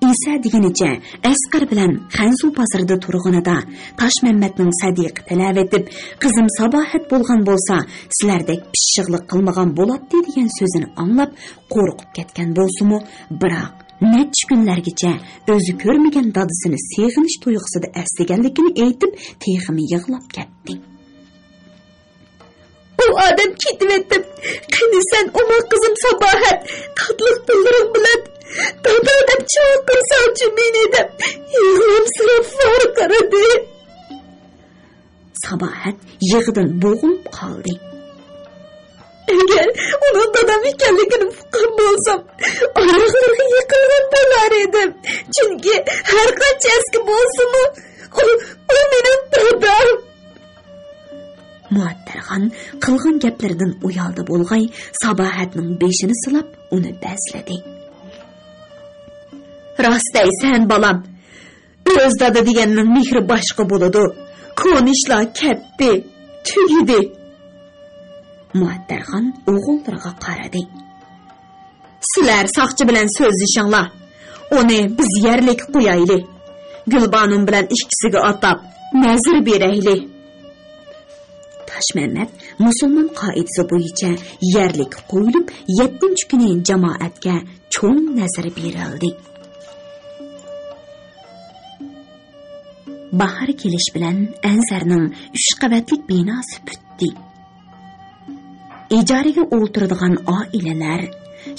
ئېسە دېگىنىچە ئەسقەر بىلەن خەنزۇ بازىرىدا تۇرغىنىدا، تاشمەممەتنىڭ سەدىقە تىلەۋېتىپ، قىزىم ساباھەت بولغان بولسا، سىلەردەك پىششىقلىق قىلمىغان بولاتتى دېگەن سۆزىنى ئاڭلاپ، قورقۇپ كەتكەن بولسىمۇ، بىراق نەچچە كۈنلەرگىچە ئۆزى كۆرمىگەن دادىسىنى سېغىنىش تۇيغۇسىدا ئەسلىگەنلىكىنى ئېيتىپ، تېخىمۇ يىغلاپ كەتتى. ئۇ ئادەم كېتىۋېتىپ، قېنى سەن ئوماق قىزىم ساباھەت، تاتلىق تىللىرىڭ بىلەن دادا دەپ چاقىرساڭچۇ مېنى دەپ يىغلامسىراپ ۋارقىرىدى. ساباھەت يىغىدىن بوغۇلۇپ قالدى. ئەگەر ئۇنىڭ دادام ئىكەنلىكىنى ئۇققان بولسام، ئاياغلىرىغا يىقىلغان بولار ئىدىم. چۈنكى ھەر قانچە ئەسكى بولسىمۇ، ئۇ، ئۇ مېنىڭ دادام. مۇئەتتەرخان قىلغان گەپلىرىدىن ئۇيالدى بولغاي، ساباھەتنىڭ بېشىنى سىلاپ، ئۇنى بەزلىدى. راست دەيسەن، بالام. ئۆز دادا دېگەننىڭ مېھرى باشقا بولىدۇ. كونا ئىشلار كەتتى، تۈگىدى. مۇئەتتەرخان ئوغۇللىرىغا قارىدى. سىلەر ساقچى بىلەن سۆزلىشىڭلار. ئۇنى بىز يەرلىككە قويايلى. گۈلبانۇم بىلەن ئىككىسىگە ئاتاپ نەزىر بېرەيلى. تاشمەممەت مۇسۇلمان قائىدىسى بويىچە يەرلىككە قويۇلۇپ، يەتتىنچى كۈنى جامائەتكە چوڭ نەزىر بېرىلدى. باھار كېلىش بىلەن ئەنزەرنىڭ ئۈچ قەۋەتلىك بىناسى پۈتتى. ئىجارىگە ئولتۇرىدىغان ئائىلىلەر،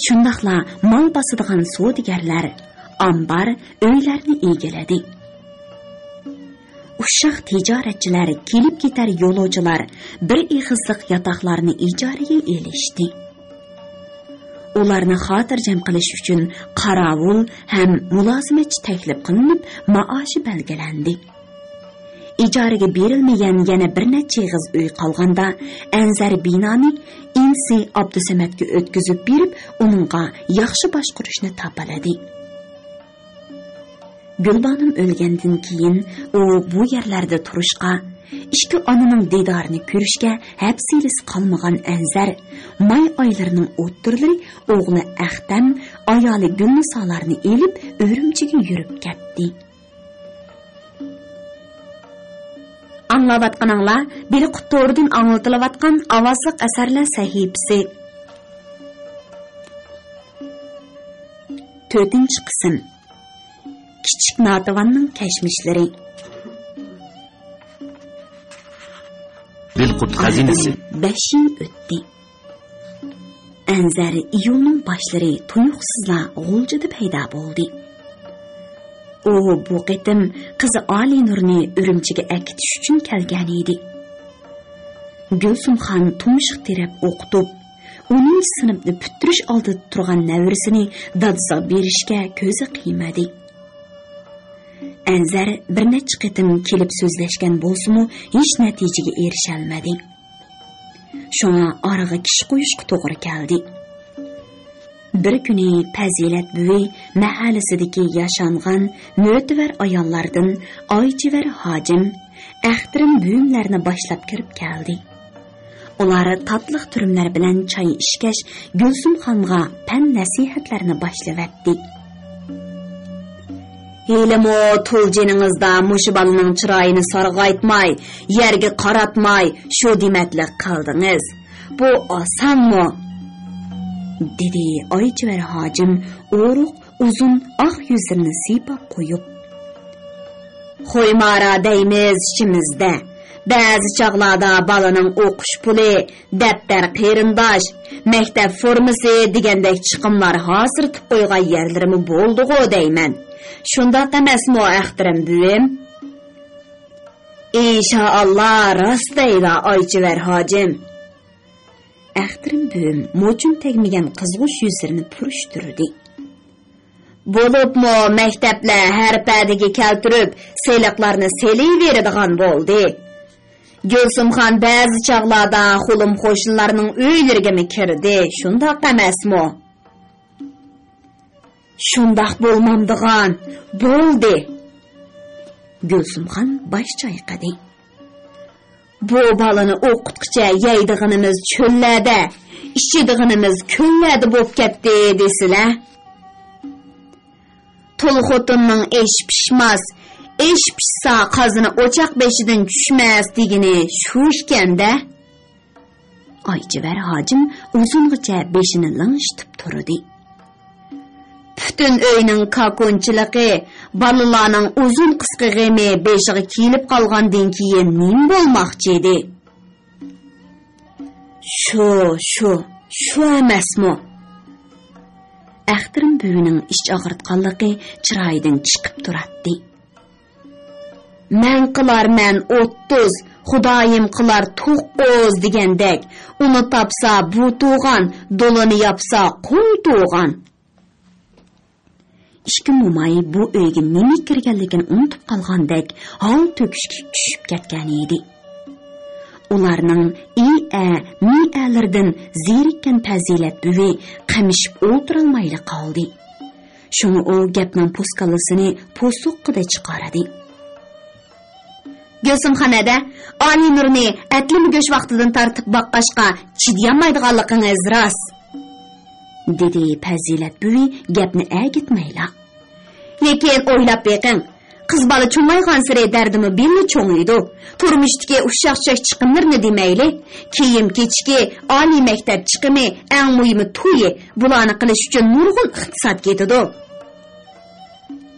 شۇنداقلا مال باسىدىغان سودىگەرلەر ئامبار، ئۆيلەرنى ئىگىلىدى. ئۇششاق تىجارەتچىلەر، كېلىپ-كېتەر يولۇچىلار بىر ئېغىزلىق ياتاقلارنى ئىجارىگە ئېلىشتى. ئۇلارنى خاتىرجەم قىلىش ئۈچۈن قاراۋۇل ھەم مۇلازىمەتچى تەكلىپ قىلىنىپ، مائاشى بەلگىلەندى. ئىجارىگە بېرىلمىگەن يەنە بىر نەچچە ئېغىز ئۆي قالغاندا، ئەنزەر بىنانى ئىنىسى ئابدۇسەمەتكە ئۆتكۈزۈپ بېرىپ، ئۇنىڭغا ياخشى باشقۇرۇشنى تاپىلىدى. گۈلبانۇم ئۆلگەندىن كېيىن، ئۇ بۇ يەرلەردە تۇرۇشقا، ئىككى ئانىنىڭ دىدارىنى كۆرۈشكە ھەپسىلىسى قالمىغان ئەنزەر ماي ئايلىرىنىڭ ئوتتۇرىلىرى ئوغلى ئەختەم، ئايالى گۈلنىسالارنى ئېلىپ، ئۈرۈمچىگە يۈرۈپ كەتتى. ئاڭلاۋاتقىنىڭلار بىلقۇت تورىدىن ئاڭلىتىلىۋاتقان ئاۋازلىق ئەسەرلەر سەھىپىسى. تۆتىنچى قىسىم. كىچىك ناتىۋاننىڭ كەچمىشلىرى. بىلقۇت خەزىنىسى. بەش يىل ئۆتتى. ئەنزەر ئىيۇلنىڭ باشلىرى تۇيۇقسىزلا غۇلجىدا پەيدا بولدى. ئۇ بۇ قېتىم قىزى ئالىنۇرنى ئۈرۈمچىگە ئەكېتىش ئۈچۈن كەلگەن ئىدى. گۈلسۇمخان تۇمشۇق تېرەپ ئوقۇتۇپ، ئونىنچى سىنىپنى پۈتتۈرۈش ئالدىدا تۇرغان نەۋرىسىنى دادىسىغا بېرىشكە كۆزى قىيمىدى. ئەنزەر بىر نەچچە قېتىم كېلىپ سۆزلەشكەن بولسىمۇ، ھېچ نەتىجىگە ئېرىشەلمىدى. شۇڭا ئارىغا كىشى قويۇشقا توغرا كەلدى. بىر كۈنى پەزىلەت بۈۋى مەھەللىسىدىكى ياشانغان مۆتىۋەر ئاياللاردىن ئايچىۋەر ھاجىم، ئەختىرىم بۈۋىملەرنى باشلاپ كىرىپ كەلدى. ئۇلار تاتلىق تۈرۈملەر بىلەن چاي ئىچكەچ، گۈلسۈمخانغا پەن-نەسىھەتلەرنى باشلىۋەتتى. ھېلىمۇ تۇل جېنىڭىزدا مۇشۇ بالىنىڭ چىرايىنى سارغايتماي، يەرگە قاراتماي، شۇ دېمەتلىك قىلدىڭىز. بۇ ئاسانمۇ؟ دېدى ئايچىۋەر ھاجىم ئورۇق ئۇزۇن ئاق يۈزلىرىنى سىيپاپ قويۇپ. خويمارا دەيمىز ئىچىمىزدە. بەزى چاغلاردا بالىنىڭ ئوقۇش پۇلى، دەپتەر، قېرىنداش، مەكتەپ فورمىسى دېگەندەك چىقىملار ھاسىرىتىپ قويغان يەرلىرىمۇ بولدىغۇ دەيمەن. شۇنداق ئەمەسمۇ، ئەختىرىم بۈۋىم؟ ئىنشائاللا، راست دەيلا، ئايچىۋەر ھاجىم. ئەختىرىم بۈۋىم موچۇن تەگمىگەن قىزغۇچ يۈزلىرىنى پۈرۈشتۈردى. بولۇپمۇ مەكتەپلەر ھەر پەدىگە كەلتۈرۈپ، سېلىقلارنى سېلىۋېرىدىغان بولدى. گۈلسۈمخان بەزى چاغلاردا خۇلۇم قوشنىلارنىڭ ئۆيلىرىگىمۇ كىردى، شۇنداق ئەمەسمۇ؟ شۇنداق بولمامدىغان، بولدى. گۈلسۈمخان باش چايقىدى. بۇ بالىنى ئوقۇتقۇچە يەيدىغىنىمىز چۆللەردە، ئىچىدىغىنىمىز كۆللەردە بولۇپ كەتتى دېسىلە. تۇل خوتۇننىڭ ئېشى پىشماس، ئېشى پىشسا قازىنى ئوچاق بېشىدىن چۈشمەس دېگىنى شۇ ئىكەن-دە. ئايچىۋەر ھاجىم ئۇزۇنغىچە بېشىنى لىڭشىتىپ تۇردى. پۈتۈن ئۆينىڭ كاكۇنچىلىقى، بالىلارنىڭ ئۇزۇن قىسقا غېمى بېشىغا كېلىپ قالغاندىن كېيىن نېمە بولماقچى ئىدى؟ شۇ، شۇ، شۇ ئەمەسمۇ؟ ئەختىرىم بۈۋىنىڭ ئىچ ئاغرىتقانلىقى چىرايىدىن چىقىپ تۇراتتى. مەن قىلارمەن ئوتتۇز، خۇدايىم قىلار توققۇز دېگەندەك، ئۇنى تاپسا بۇ تۇغان، دولىنى ياپسا قول تۇغان. ئىككى موماي بۇ ئۆيگە نېمە كىرگەنلىكىنى ئۇنتۇپ قالغاندەك ھال تۆكۈشكە چۈشۈپ كەتكەن ئىدى. ئۇلارنىڭ ئىئە، مىئەلىرىدىن زېرىككەن پەزىلەت بۈۋى قېمىشىپ ئولتۇرالمايلا قالدى. شۇڭا ئۇ گەپنىڭ پوسكاللىسىنى پوسۇققىدە چىقاردى. گۈلسۈمخان ھەدە، ئالىينۇرنى ئەتىلىمۇ گۆش ۋاقتىدىن تارتىپ باققاچقا، چىدىيالمايدىغانلىقىڭىز راست، دېدى پەزىلەت بۈۋى گەپنى ئەگىتمەيلا. لېكىن ئويلاپ بېقىڭ، قىز بالا چوڭايغانسېرى دەردىمۇ بىللە چوڭىيىدۇ. تۇرمۇشتىكى ئۇششاق-چۈششەك چىقىملىرىنى دېمەيلى، كىيىم-كېچىكى، ئالىي مەكتەپ چىقىمى، ئەڭ مۇھىمى تويى، بۇلارنى قىلىش ئۈچۈن نۇرغۇن ئىقتىساد كېتىدۇ.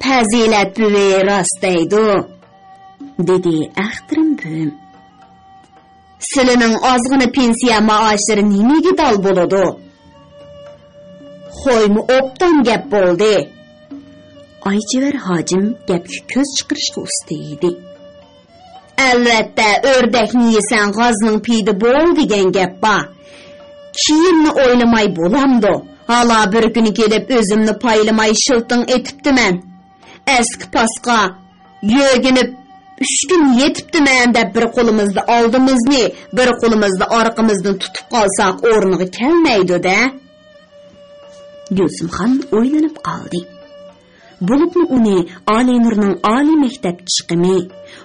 پەزىلەت بۈۋى راست دەيدۇ، دېدى ئەختىرىم بۈۋىم. سىلىنىڭ ئازغىنە پېنسىيە مائاشلىرى نېمىگە دال بولىدۇ؟ خويمۇ ئوبدان گەپ بولدى. ئايچىۋەر ھاجىم گەپكە كۆز چىقىرىشقا ئۇستا ئىدى. ئەلۋەتتە، ئۆردەكنى يېسەڭ غازنىڭ پېيىدە بول دېگەن گەپ بار. كېيىننى ئويلىماي بولامدۇ؟ ھالا بىر كۈنى كېلىپ ئۆزۈمنى پايلىماي شىلتىڭ ئېتىپتىمەن. ئەسكى پاسقا يۆگىنىپ ئۈچ كۈن يېتىپتىمەن دەپ، بىر قولىمىزدا ئالدىمىزنى، بىر قولىمىزدا ئارقىمىزنى تۇتۇپ قالساق ئورنىغا كەلمەيدۇ-دە. گۈلسۈمخان ئويلىنىپ قالدى. بولۇپمۇ ئۇنى ئالىينۇرنىڭ ئالىي مەكتەپ چىقىمى،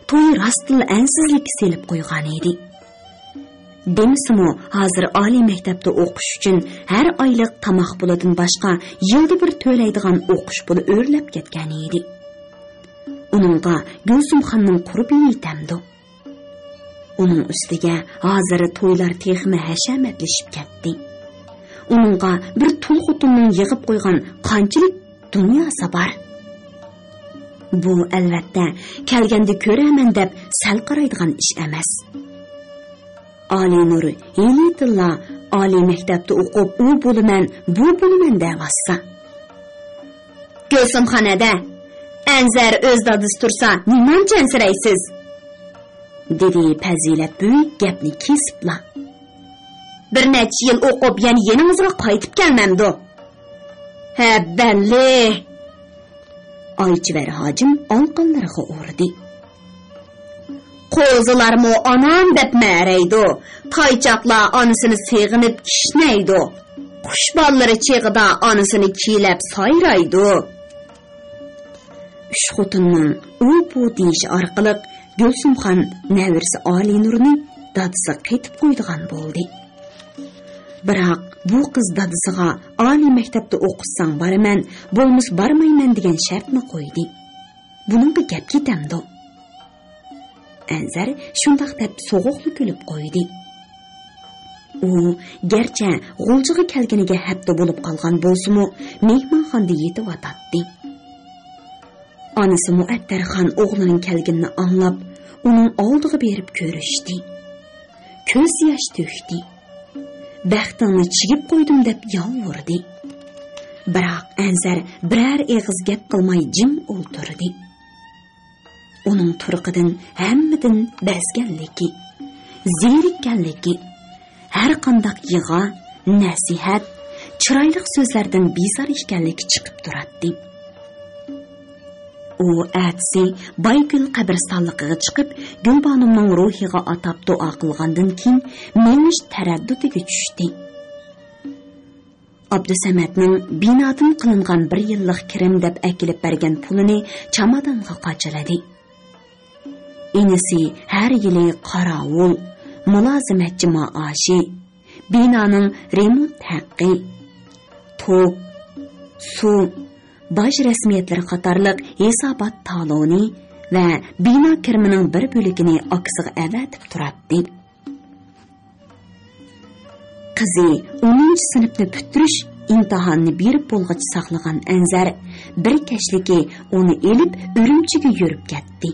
تويى راستتىنلا ئەنسىزلىككە سېلىپ قويغانىدى. دېمىسىمۇ، ھازىر ئالىي مەكتەپتە ئوقۇش ئۈچۈن ھەر ئايلىق تاماق پۇلىدىن باشقا يىلدا بىر تۆلەيدىغان ئوقۇش پۇلى ئۆرلەپ كەتكەنىدى. ئۇنىڭغا گۈلسۈمخاننىڭ قۇربىنى يېتەمدۇ؟ ئۇنىڭ ئۈستىگە ھازىر تويلار تېخىمۇ ھەشەمەتلىشىپ كەتتى. ئۇنىڭغا بىر تۇل خوتۇننىڭ يىغىپ قويغان قانچىلىك دۇنياسى بار. بۇ، ئەلۋەتتە، كەلگەندە كۆرەرمەن دەپ سەل قارايدىغان ئىش ئەمەس. ئالىنۇر ھېلىتىنلا ئالىي مەكتەپتە ئوقۇپ، ئۇ بولىمەن، بۇ بولىمەن دەۋاتسا. گۈلسۈمخان ھەدە، ئەنزەر ئۆز دادىسى تۇرسا نېمانچە ئەنسىرەيسىز؟ دېدى پەزىلەت بۈۋى گەپنى كېسىپلا. بىر نەچچە يىل ئوقۇپ يەنە يېنىڭىزغا قايتىپ كەلمەمدۇ؟ ھە، بەللى. ئايچىۋەر ھاجىم ئالىقانلىرىغا ئۇردى. قوزىلارمۇ ئانام دەپ مەرەيدۇ، تايچاقلار ئانىسىنى سېغىنىپ كىشنەيدۇ، قۇش بالىلىرى چېغىدا ئانىسىنى كىيلەپ سايرايدۇ. ئۈچ خوتۇننىڭ ئۇ-بۇ دېيىشى ئارقىلىق گۈلسۈمخان نەۋرىسى ئالىينۇرنى دادىسىغا قېتىپ قويىدىغان بولدى. بىراق بۇ قىز دادىسىغا ئالىي مەكتەپتە ئوقۇتساڭ بارىمەن، بولمىسا بارمايمەن دېگەن شەرتنى قويدى. بۇنىڭغا گەپ كېتەمدۇ؟ ئەنزەر شۇنداق دەپ سوغۇقلا كۈلۈپ قويدى. ئۇ گەرچە غۇلجىغا كەلگىنىگە ھەپتە بولۇپ قالغان بولسىمۇ، مېھمانخانىدا يېتىۋاتاتتى. ئانىسى مۇئەتتەرخان ئوغلىنىڭ كەلگىنىنى ئاڭلاپ، ئۇنىڭ ئالدىغا بېرىپ كۆرۈشتى. كۆز ياش تۆكتى. بەختىڭنى چىگىپ قويدۇم دەپ يالۋۇردى. بىراق ئەنزەر بىرەر ئېغىز گەپ قىلماي جىم ئولتۇردى. ئۇنىڭ تۇرقىدىن ھەممىدىن بەزگەنلىكى، زېرىككەنلىكى، ھەر قانداق يىغا، نەسىھەت، چىرايلىق سۆزلەردىن بىزار ئىكەنلىكى چىقىپ تۇراتتى. ئۇ ئەتىسى بايگۈل قەبرىستانلىقىغا چىقىپ، گۈلبانۇمنىڭ روھىغا ئاتاپ دۇئا قىلغاندىن كېيىن، مېڭىش تەرەددۇتىگە چۈشتى. ئابدۇسەمەتنىڭ بىنادىن قىلىنغان بىر يىللىق كىرىم دەپ ئەكېلىپ بەرگەن پۇلىنى چامادانغا قاچىلىدى. ئىنىسى ھەر يىلى قاراۋۇل، مۇلازىمەتچى مائاشى، بىنانىڭ رېمونت ھەققى، توك، سۇ، باج رەسمىيەتلىرى قاتارلىق ھېسابات تالونى ۋە بىنا كىرىمىنىڭ بىر بۆلىكىنى ئاكىسىغا ئەۋەتىپ تۇراتتى. قىزى ئونىنچى سىنىپنى پۈتتۈرۈش ئىمتىھانىنى بېرىپ بولغۇچە ساقلىغان ئەنزەر بىر كەچلىكى ئۇنى ئېلىپ ئۈرۈمچىگە يۈرۈپ كەتتى.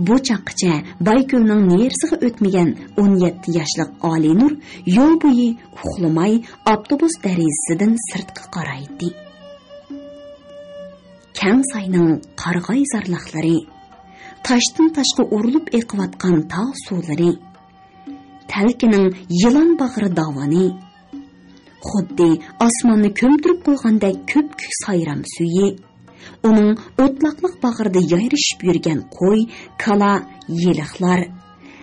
بۇ چاغقىچە بايكۆلنىڭ نېرىسىغا ئۆتمىگەن ئون يەتتە ياشلىق ئالىينۇر يول بويى ئۇخلىماي ئاپتوبۇس دېرىزىسىدىن سىرتقا قارايتتى. كەڭ ساينىڭ قارىغاي زارلاقلىرى، تاشتىن تاشقا ئۇرۇلۇپ ئېقىۋاتقان تاغ سۇلىرى، تەلكىنىڭ يىلان باغرى داۋىنى، خۇددى ئاسماننى كۆمتۈرۈپ قويغاندەك كۆپكۆك سايرام سۈيى، ئۇنىڭ ئوتلاقلىق باغرىدا يايرىشىپ يۈرگەن قوي، كالا، يىلىقلار،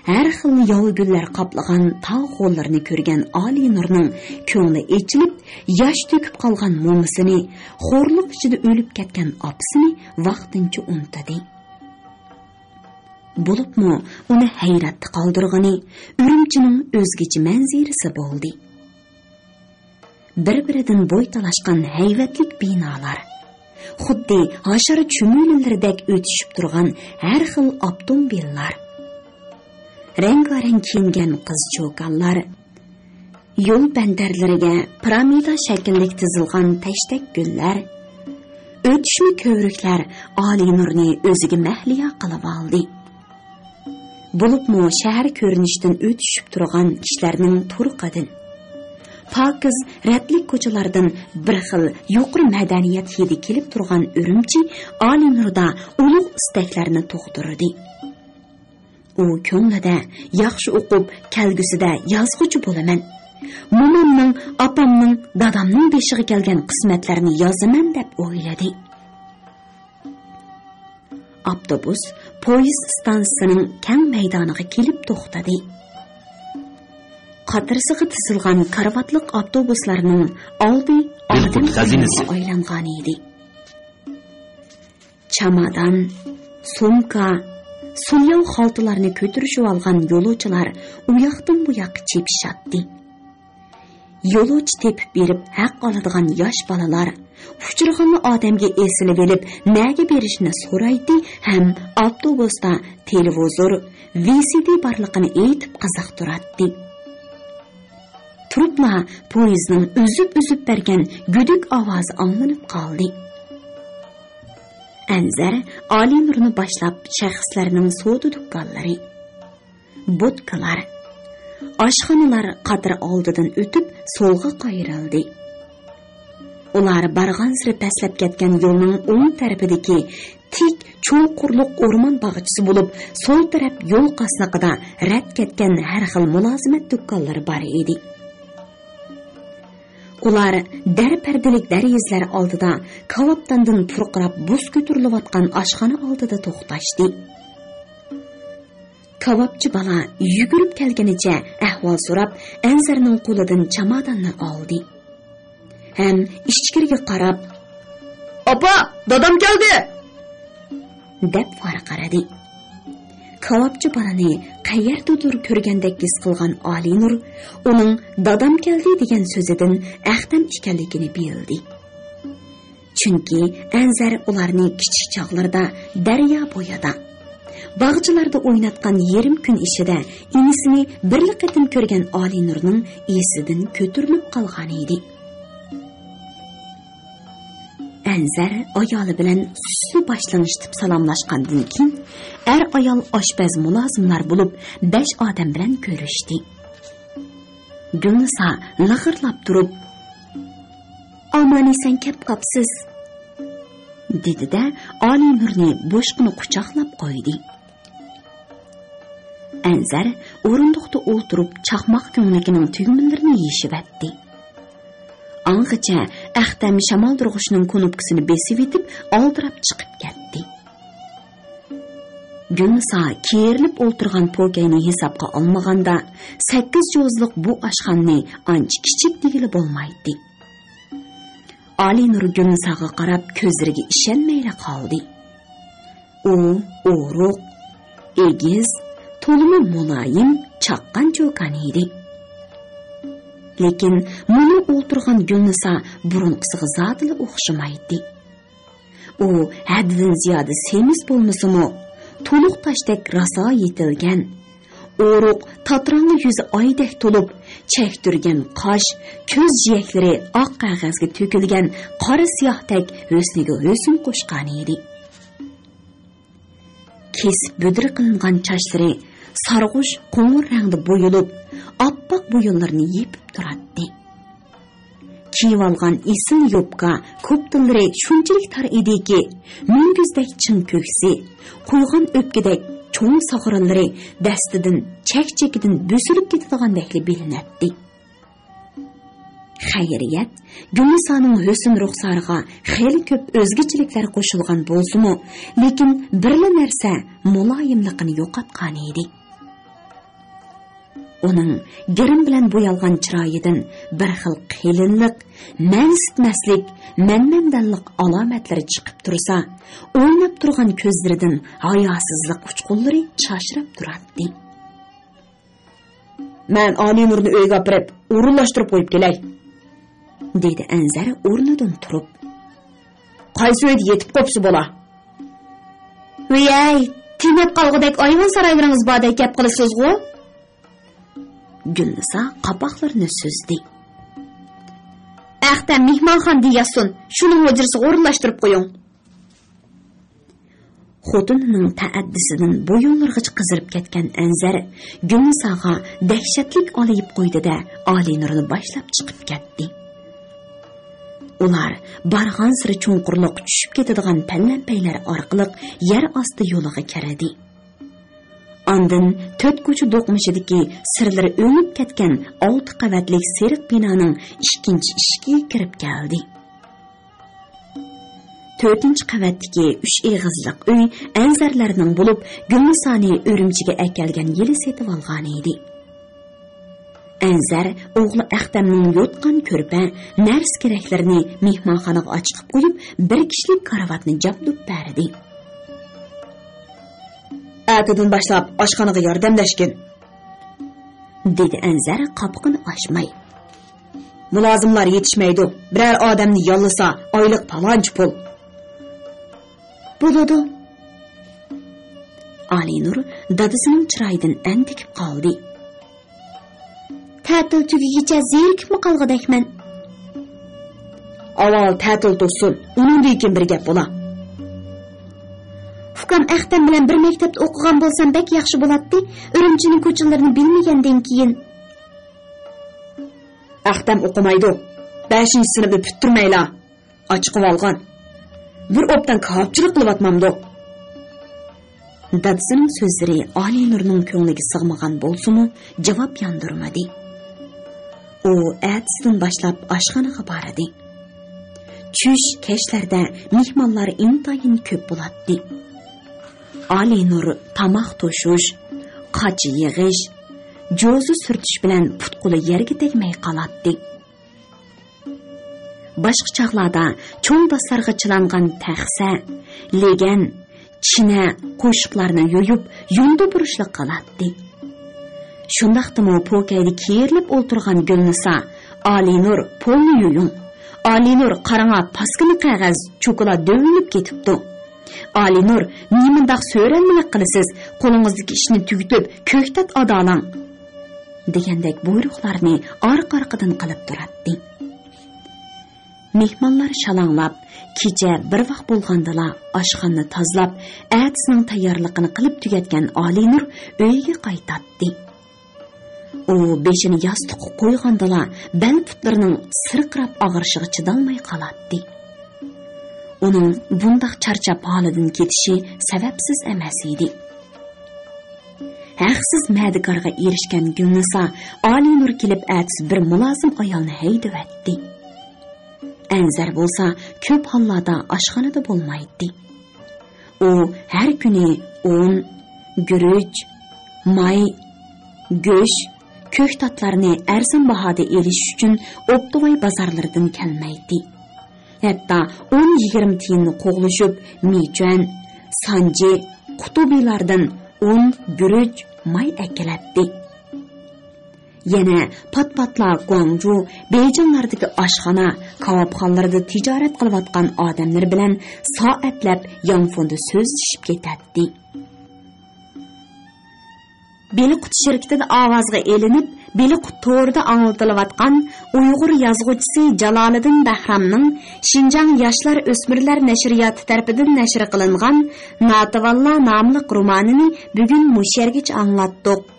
ھەر خىل ياۋا گۈللەر قاپلىغان تاغ غوللىرىنى كۆرگەن ئالىينۇرنىڭ كۆڭلى ئېچىلىپ، ياش تۆكۈپ قالغان مومىسىنى، خورلۇق ئىچىدە ئۆلۈپ كەتكەن ئاپىسىنى ۋاقتىنچە ئۇنتۇدى. بولۇپمۇ ئۇنى ھەيراتتا قالدۇرغىنى ئۈرۈمچىنىڭ ئۆزگىچە مەنزىرىسى بولدى. بىر-بىرىدىن بوي تالاشقان ھەيۋەتلىك بىنالار، خۇددى ھاشار چۈمۈلىلىرىدەك ئۆتۈشۈپ تۇرغان ھەر خىل ئاپتوموبىللار، رەڭگارەڭ كىيىنگەن قىز چوكانلار، يول بەندەرلىرىگە پىرامىدا شەكىللىك تىزىلغان تەشتەك گۈللەر، ئۆتۈشمە كۆۋرۈكلەر ئالىينۇرنى ئۆزىگە مەھلىيا قىلىۋالدى. بولۇپمۇ شەھەر كۆرۈنۈشىدىن ئۆتۈشۈپ تۇرغان كىشىلەرنىڭ تۇرقىدىن، پاكىز رەتلىك كوچىلاردىن بىر خىل يۇقىرى مەدەنىيەت ھىدى كېلىپ تۇرغان ئۈرۈمچى ئالىينۇردا ئۇلۇغ ئىستەكلەرنى تۇغدۇردى. ئۇ كۆڭلىدە ياخشى ئوقۇپ، كەلگۈسىدە يازغۇچى بولىمەن. مومامنىڭ، ئاپامنىڭ، دادامنىڭ بېشىغا كەلگەن قىسمەتلەرنى يازىمەن دەپ ئويلىدى. ئاپتوبۇس پويىز ئىستانسىسىنىڭ كەڭ مەيدانىغا كېلىپ توختىدى. قاترىسىغا تىزىلغان كارىۋاتلىق ئاپتوبۇسلارنىڭ ئالدى ئادەم خازىنىسىغا ئايلانغان ئىدى. چامادان، سومكا، سۇلياۋ خالتىلارنى كۆتۈرۈشۈۋالغان يولۇچىلار ئۇياقتىن بۇياققا چېپىشاتتى. يولۇچى تېپىپ بېرىپ ھەق ئالىدىغان ياش بالىلار ئۇچرىغانلا ئادەمگە ئېسىلىۋېلىپ، نەگە بېرىشنى سورايتتى ھەم ئاپتوبۇستا تېلېۋىزور، ۋى سى دى بارلىقىنى ئېيتىپ قىزىقتۇراتتى. تۇرۇپلا پويىزنىڭ ئۈزۈپ-ئۈزۈپ بەرگەن گۈدۈك ئاۋازى ئاڭلىنىپ قالدى. ئەنزەر ئالىينۇرنى باشلاپ شەخسلەرنىڭ سودا دۇكانلىرى، بوتكىلار، ئاشخانىلار قاتىرى ئالدىدىن ئۆتۈپ سولغا قايرىلدى. ئۇلار بارغانسېرى پەسلەپ كەتكەن يولنىڭ ئوڭ تەرىپىدىكى تىك چوڭقۇرلۇق ئورمان باغچىسى بولۇپ، سول تەرەپ يول قاسنىقىدا رەت كەتكەن ھەر خىل مۇلازىمەت دۇكانلىرى بار ئىدى. ئۇلار دەر پەردىلىك دېرىزىلەر ئالدىدا كاۋاپتاندىن پۇرقىراپ بۇس كۆتۈرۈلۈۋاتقان ئاشخانا ئالدىدا توختاشتى. كاۋاپچى بالا يۈگۈرۈپ كەلگىنىچە ئەھۋال سوراپ، ئەنزەرنىڭ قولىدىن چاماداننى ئالدى ھەم ئىچكىرىگە قاراپ، «ئاپا، دادام كەلدى!» دەپ ۋارقىرىدى. كاۋاپچى بالىنى قەيەردىدۇر كۆرگەندەك ھېس قىلغان ئالىينۇر ئۇنىڭ «دادام كەلدى» دېگەن سۆزىدىن ئەختەم ئىكەنلىكىنى بىلدى. چۈنكى ئەنزەر ئۇلارنى كىچىك چاغلىرىدا دەريا بويىدا، باغچىلاردا ئويناتقان يېرىم كۈن ئىچىدە ئىنىسىنى بىرلا قېتىم كۆرگەن ئالىينۇرنىڭ ئېسىدىن كۆتۈرۈلۈپ قالغان ئىدى. ئەنزەر ئايالى بىلەن سۇسلۇ باشلىنىشتىپ سالاملاشقاندىن كېيىن، ئەر-ئايال ئاشپەز مۇلازىملار بولۇپ، بەش ئادەم بىلەن كۆرۈشتى. گۈلنىسا لىغىرلاپ تۇرۇپ، «ئامان-ئېسەن كەپ قاپسىز!» دېدى-دە، ئالىينۇرنى بوشقىنا قۇچاقلاپ قويدى. ئەنزەر ئورۇندۇقتا ئولتۇرۇپ، چاقماق كۆڭلىكىنىڭ تۈگمىلىرىنى يېشىۋەتتى. ئاڭغىچە ئەختەم شامالدۇرغۇچنىڭ كۇنۇپكىسىنى بېسىۋېتىپ، ئالدىراپ چىقىپ كەتتى. گۈلنىسا كېرىلىپ ئولتۇرغان پوكەينى ھېسابقا ئالمىغاندا، سەككىز جوزىلىق بۇ ئاشخانىنى ئانچە كىچىك دېگىلى بولمايتتى. ئالىنۇر گۈلنىساغا قاراپ، كۆزلىرىگە ئىشەنمەيلا قالدى. ئۇ ئورۇق، ئېگىز، تولىمۇ مۇلايىم، چاققان-چوكان ئىدى. لېكىن مۇنۇ ئولتۇرغان گۈلنىسا بۇرۇنقىسىغا زادىلا ئوخشىمايتتى. ئۇ ھەددىدىن زىيادە سېمىز بولمىسىمۇ، تولۇق تاشتەك راسا يېتىلگەن. ئورۇق، تاتىراڭغۇ يۈزى ئايدەك تولۇپ، چەكتۈرگەن قاش، كۆز جىيەكلىرى ئاق قەغەزگە تۆكۈلگەن قارا سىياھتەك ھۆسنىگە ھۆسن قوشقانىدى. كېسىپ بۈدرە قىلىنغان چاچلىرى سارغۇچ قوڭۇر رەڭدە بويىلىپ، ئاپئاق بويۇنلىرىنى يېپىپ تۇراتتى. كىيىۋالغان ئېسىل يوپكا كوپتىلىرى شۇنچىلىك تار ئىدىكى، مۈڭگۈزدەك چىڭ كۆكسى، قۇيغان ئۆپكىدەك چوڭ ساغرىلىرى دەستىدىن، چەك-چېكىدىن بۈزۈلۈپ كېتىدىغاندەكلا بىلىنەتتى. خەيرىيەت، گۈلنىسانىڭ ھۆسن رۇخسارىغا خېلى كۆپ ئۆزگىچىلىكلەر قوشۇلغان بولسىمۇ، لېكىن بىرلا نەرسە مۇلايىملىقىنى يوقاتقانىدى. ئۇنىڭ گىرىم بىلەن بويالغان چىرايىدىن بىر خىل قېلىنلىق، مەنسىتمەسلىك، مەنمەندانلىق ئالامەتلىرى چىقىپ تۇرسا، ئويناپ تۇرغان كۆزلىرىدىن ھاياسىزلىق ئۇچقۇنلىرى چاچراپ تۇراتتى. مەن ئالىنۇرنى ئۆيگە ئاپىرىپ، ئورۇنلاشتۇرۇپ قويۇپ كېلەي، دېدى ئەنزەر ئورنىدىن تۇرۇپ. قايسى ئۆيدە يېتىپ قوپسا بولا؟ ۋىيەي، تېنەپ قالغۇدەك ئايۋان سارايلىرىڭىز باردەك گەپ قىلىسىزغۇ؟ گۈلنىسا قاپاقلىرىنى سۈزدى. ئەختەم مېھمانخانىدا ياتسۇن، شۇنىڭ ھۇجرىسىغا ئورۇنلاشتۇرۇپ قويۇڭ. خوتۇنىنىڭ تەئەددىسىدىن بويۇنلىرىغىچە قىزىرىپ كەتكەن ئەنزەر گۈلنىساغا دەھشەتلىك ئالىيىپ قويدى-دە، ئالىنۇرنى باشلاپ چىقىپ كەتتى. ئۇلار بارغانسېرى چوڭقۇرلۇق چۈشۈپ كېتىدىغان پەللەمپەيلەر ئارقىلىق يەر ئاستى يولىغا كىردى. ئاندىن تۆت كوچا دوقمۇشىدىكى سىرلىرى ئۆڭۈپ كەتكەن ئالتە قەۋەتلىك سېرىق بىنانىڭ ئىككىنچى ئىشىكىگە كىرىپ كەلدى. تۆتىنچى قەۋەتتىكى ئۈچ ئېغىزلىق ئۆي ئەنزەرلەرنىڭ بولۇپ، گۈلنىسانى ئۈرۈمچىگە ئەكەلگەن يىلى سېتىۋالغانىدى. ئەنزەر ئوغلى ئەختەمنىڭ يوتقان كۆرپە، نەرسە-كېرەكلىرىنى مېھمانخانىغا ئاچىقىپ قويۇپ، بىر كىشىلىك كارىۋاتنى جابدۇرۇپ بەردى. ئەتىدىن باشلاپ ئاشخانىغا ياردەملەشكىن، دېدى ئەنزەر قاپىقىنى ئاچماي. مۇلازىملار يېتىشمەيدۇ، بىرەر ئادەمنى ياللىسا ئايلىق پالانچە پۇل. بولىدۇ. ئالىنۇر دادىسىنىڭ چىرايىدىن ئەندىكىپ قالدى. تەتىل تۈگىگىچە زېرىكىپمۇ قالغۇدەكمەن. ئاۋۋال تەتىل توشسۇن، ئۇنىڭدىن كېيىن بىر گەپ بولا. ئۇكام ئەختەم بىلەن بىر مەكتەپتە ئوقۇغان بولسام بەك ياخشى بولاتتى، ئۈرۈمچىنىڭ كوچىلىرىنى بىلمىگەندىن كېيىن. ئەختەم ئوقۇمايدۇ، بەشىنچى سىنىپنى پۈتتۈرمەيلا ئاچىقىۋالغان. بىر ئوبدان كاۋاپچىلىق قىلىۋاتمامدۇ؟ دادىسىنىڭ سۆزلىرى ئالىنۇرنىڭ كۆڭلىگە سىغمىغان بولسىمۇ، جاۋاب ياندۇرمىدى. ئۇ ئەتىسىدىن باشلاپ ئاشخانىغا بارىدۇ. چۈش، كەچلەردە مېھمانلار ئىنتايىن كۆپ بولاتتى. ئالىنۇر تاماق توشۇش، قاچا يىغىش، جوزا سۈرتۈش بىلەن پۇت-قولى يەرگە تەگمەي قالاتتى. باشقا چاغلاردا چوڭ داستارغا چىلانغان تەخسە، لېگەن، چىنە، قوشۇقلارنى يۇيۇپ، يۇندى بۇرۇشلۇق قىلاتتى. شۇنداقتىمۇ پوكەيدە كېرىلىپ ئولتۇرغان گۈلنىسا، «ئالىنۇر، پولنى يۇيۇڭ. ئالىنۇر، قاراڭا، پاسكىنا قەغەز، چوكىلار دۆۋىلىنىپ كېتىپتۇ. ئالىنۇر، نېمانداق سۆرەلمىلىك قىلىسىز؟ قولىڭىزدىكى ئىشنى تۈگىتىپ، كۆكتات ئادالاڭ» دېگەندەك بۇيرۇقلارنى ئارقا-ئارقىدىن قىلىپ تۇراتتى. مېھمانلار شالاڭلاپ، كېچە بىر ۋاق بولغاندىلا ئاشخانىنى تازىلاپ، ئەتىسىنىڭ تەييارلىقىنى قىلىپ تۈگەتكەن ئالىنۇر ئۆيىگە قايتاتتى. ئۇ بېشىنى ياستۇققا قويغاندىلا بەل پۇتلىرىنىڭ سىرقىراپ ئاغرىشىغا چىدالماي قالاتتى. ئۇنىڭ بۇنداق چارچاپ ھالىدىن كېتىشى سەۋەبسىز ئەمەس ئىدى. ھەقسىز مەدىكارغا ئېرىشكەن گۈلنىسا ئالىنۇر كېلىپ ئەتىسى بىر مۇلازىم ئايالنى ھەيدىۋەتتى. ئەنزەر بولسا كۆپ ھاللاردا ئاشخانىدا بولمايتتى. ئۇ ھەر كۈنى ئۇن، گۈرۈچ، ماي، گۆش، كۆكتاتلارنى ئەرزان باھادا ئېلىش ئۈچۈن ئوپتوۋاي بازارلىرىدىن كەلمەيتتى. ھەتتا ئون يىگىرمە تىيىننى قوغلىشىپ، مىچۈەن، سانجى، قۇتۇبىلاردىن ئۇن، گۈرۈچ، ماي ئەكېلەتتى. يەنە پات-پاتلا گۇاڭجۇ، بېيجىڭلاردىكى ئاشخانا، كاۋاپخانىلاردا تىجارەت قىلىۋاتقان ئادەملىرى بىلەن سائەتلەپ يانفوندا سۆزلىشىپ كېتەتتى. بېلىققۇت شىركىتىدە ئاۋازغا ئېلىنىپ، بېلىققۇت تورىدا ئاڭلىتىلىۋاتقان ئۇيغۇر يازغۇچىسى جالالىدىن بەھرامنىڭ شىنجاڭ ياشلار ئۆسمۈرلەر نەشرىياتى تەرىپىدىن نەشر قىلىنغان ناتىۋانلار ناملىق رومانىنى بۈگۈن مۇشۇ يەرگىچە ئاڭلاتتۇق.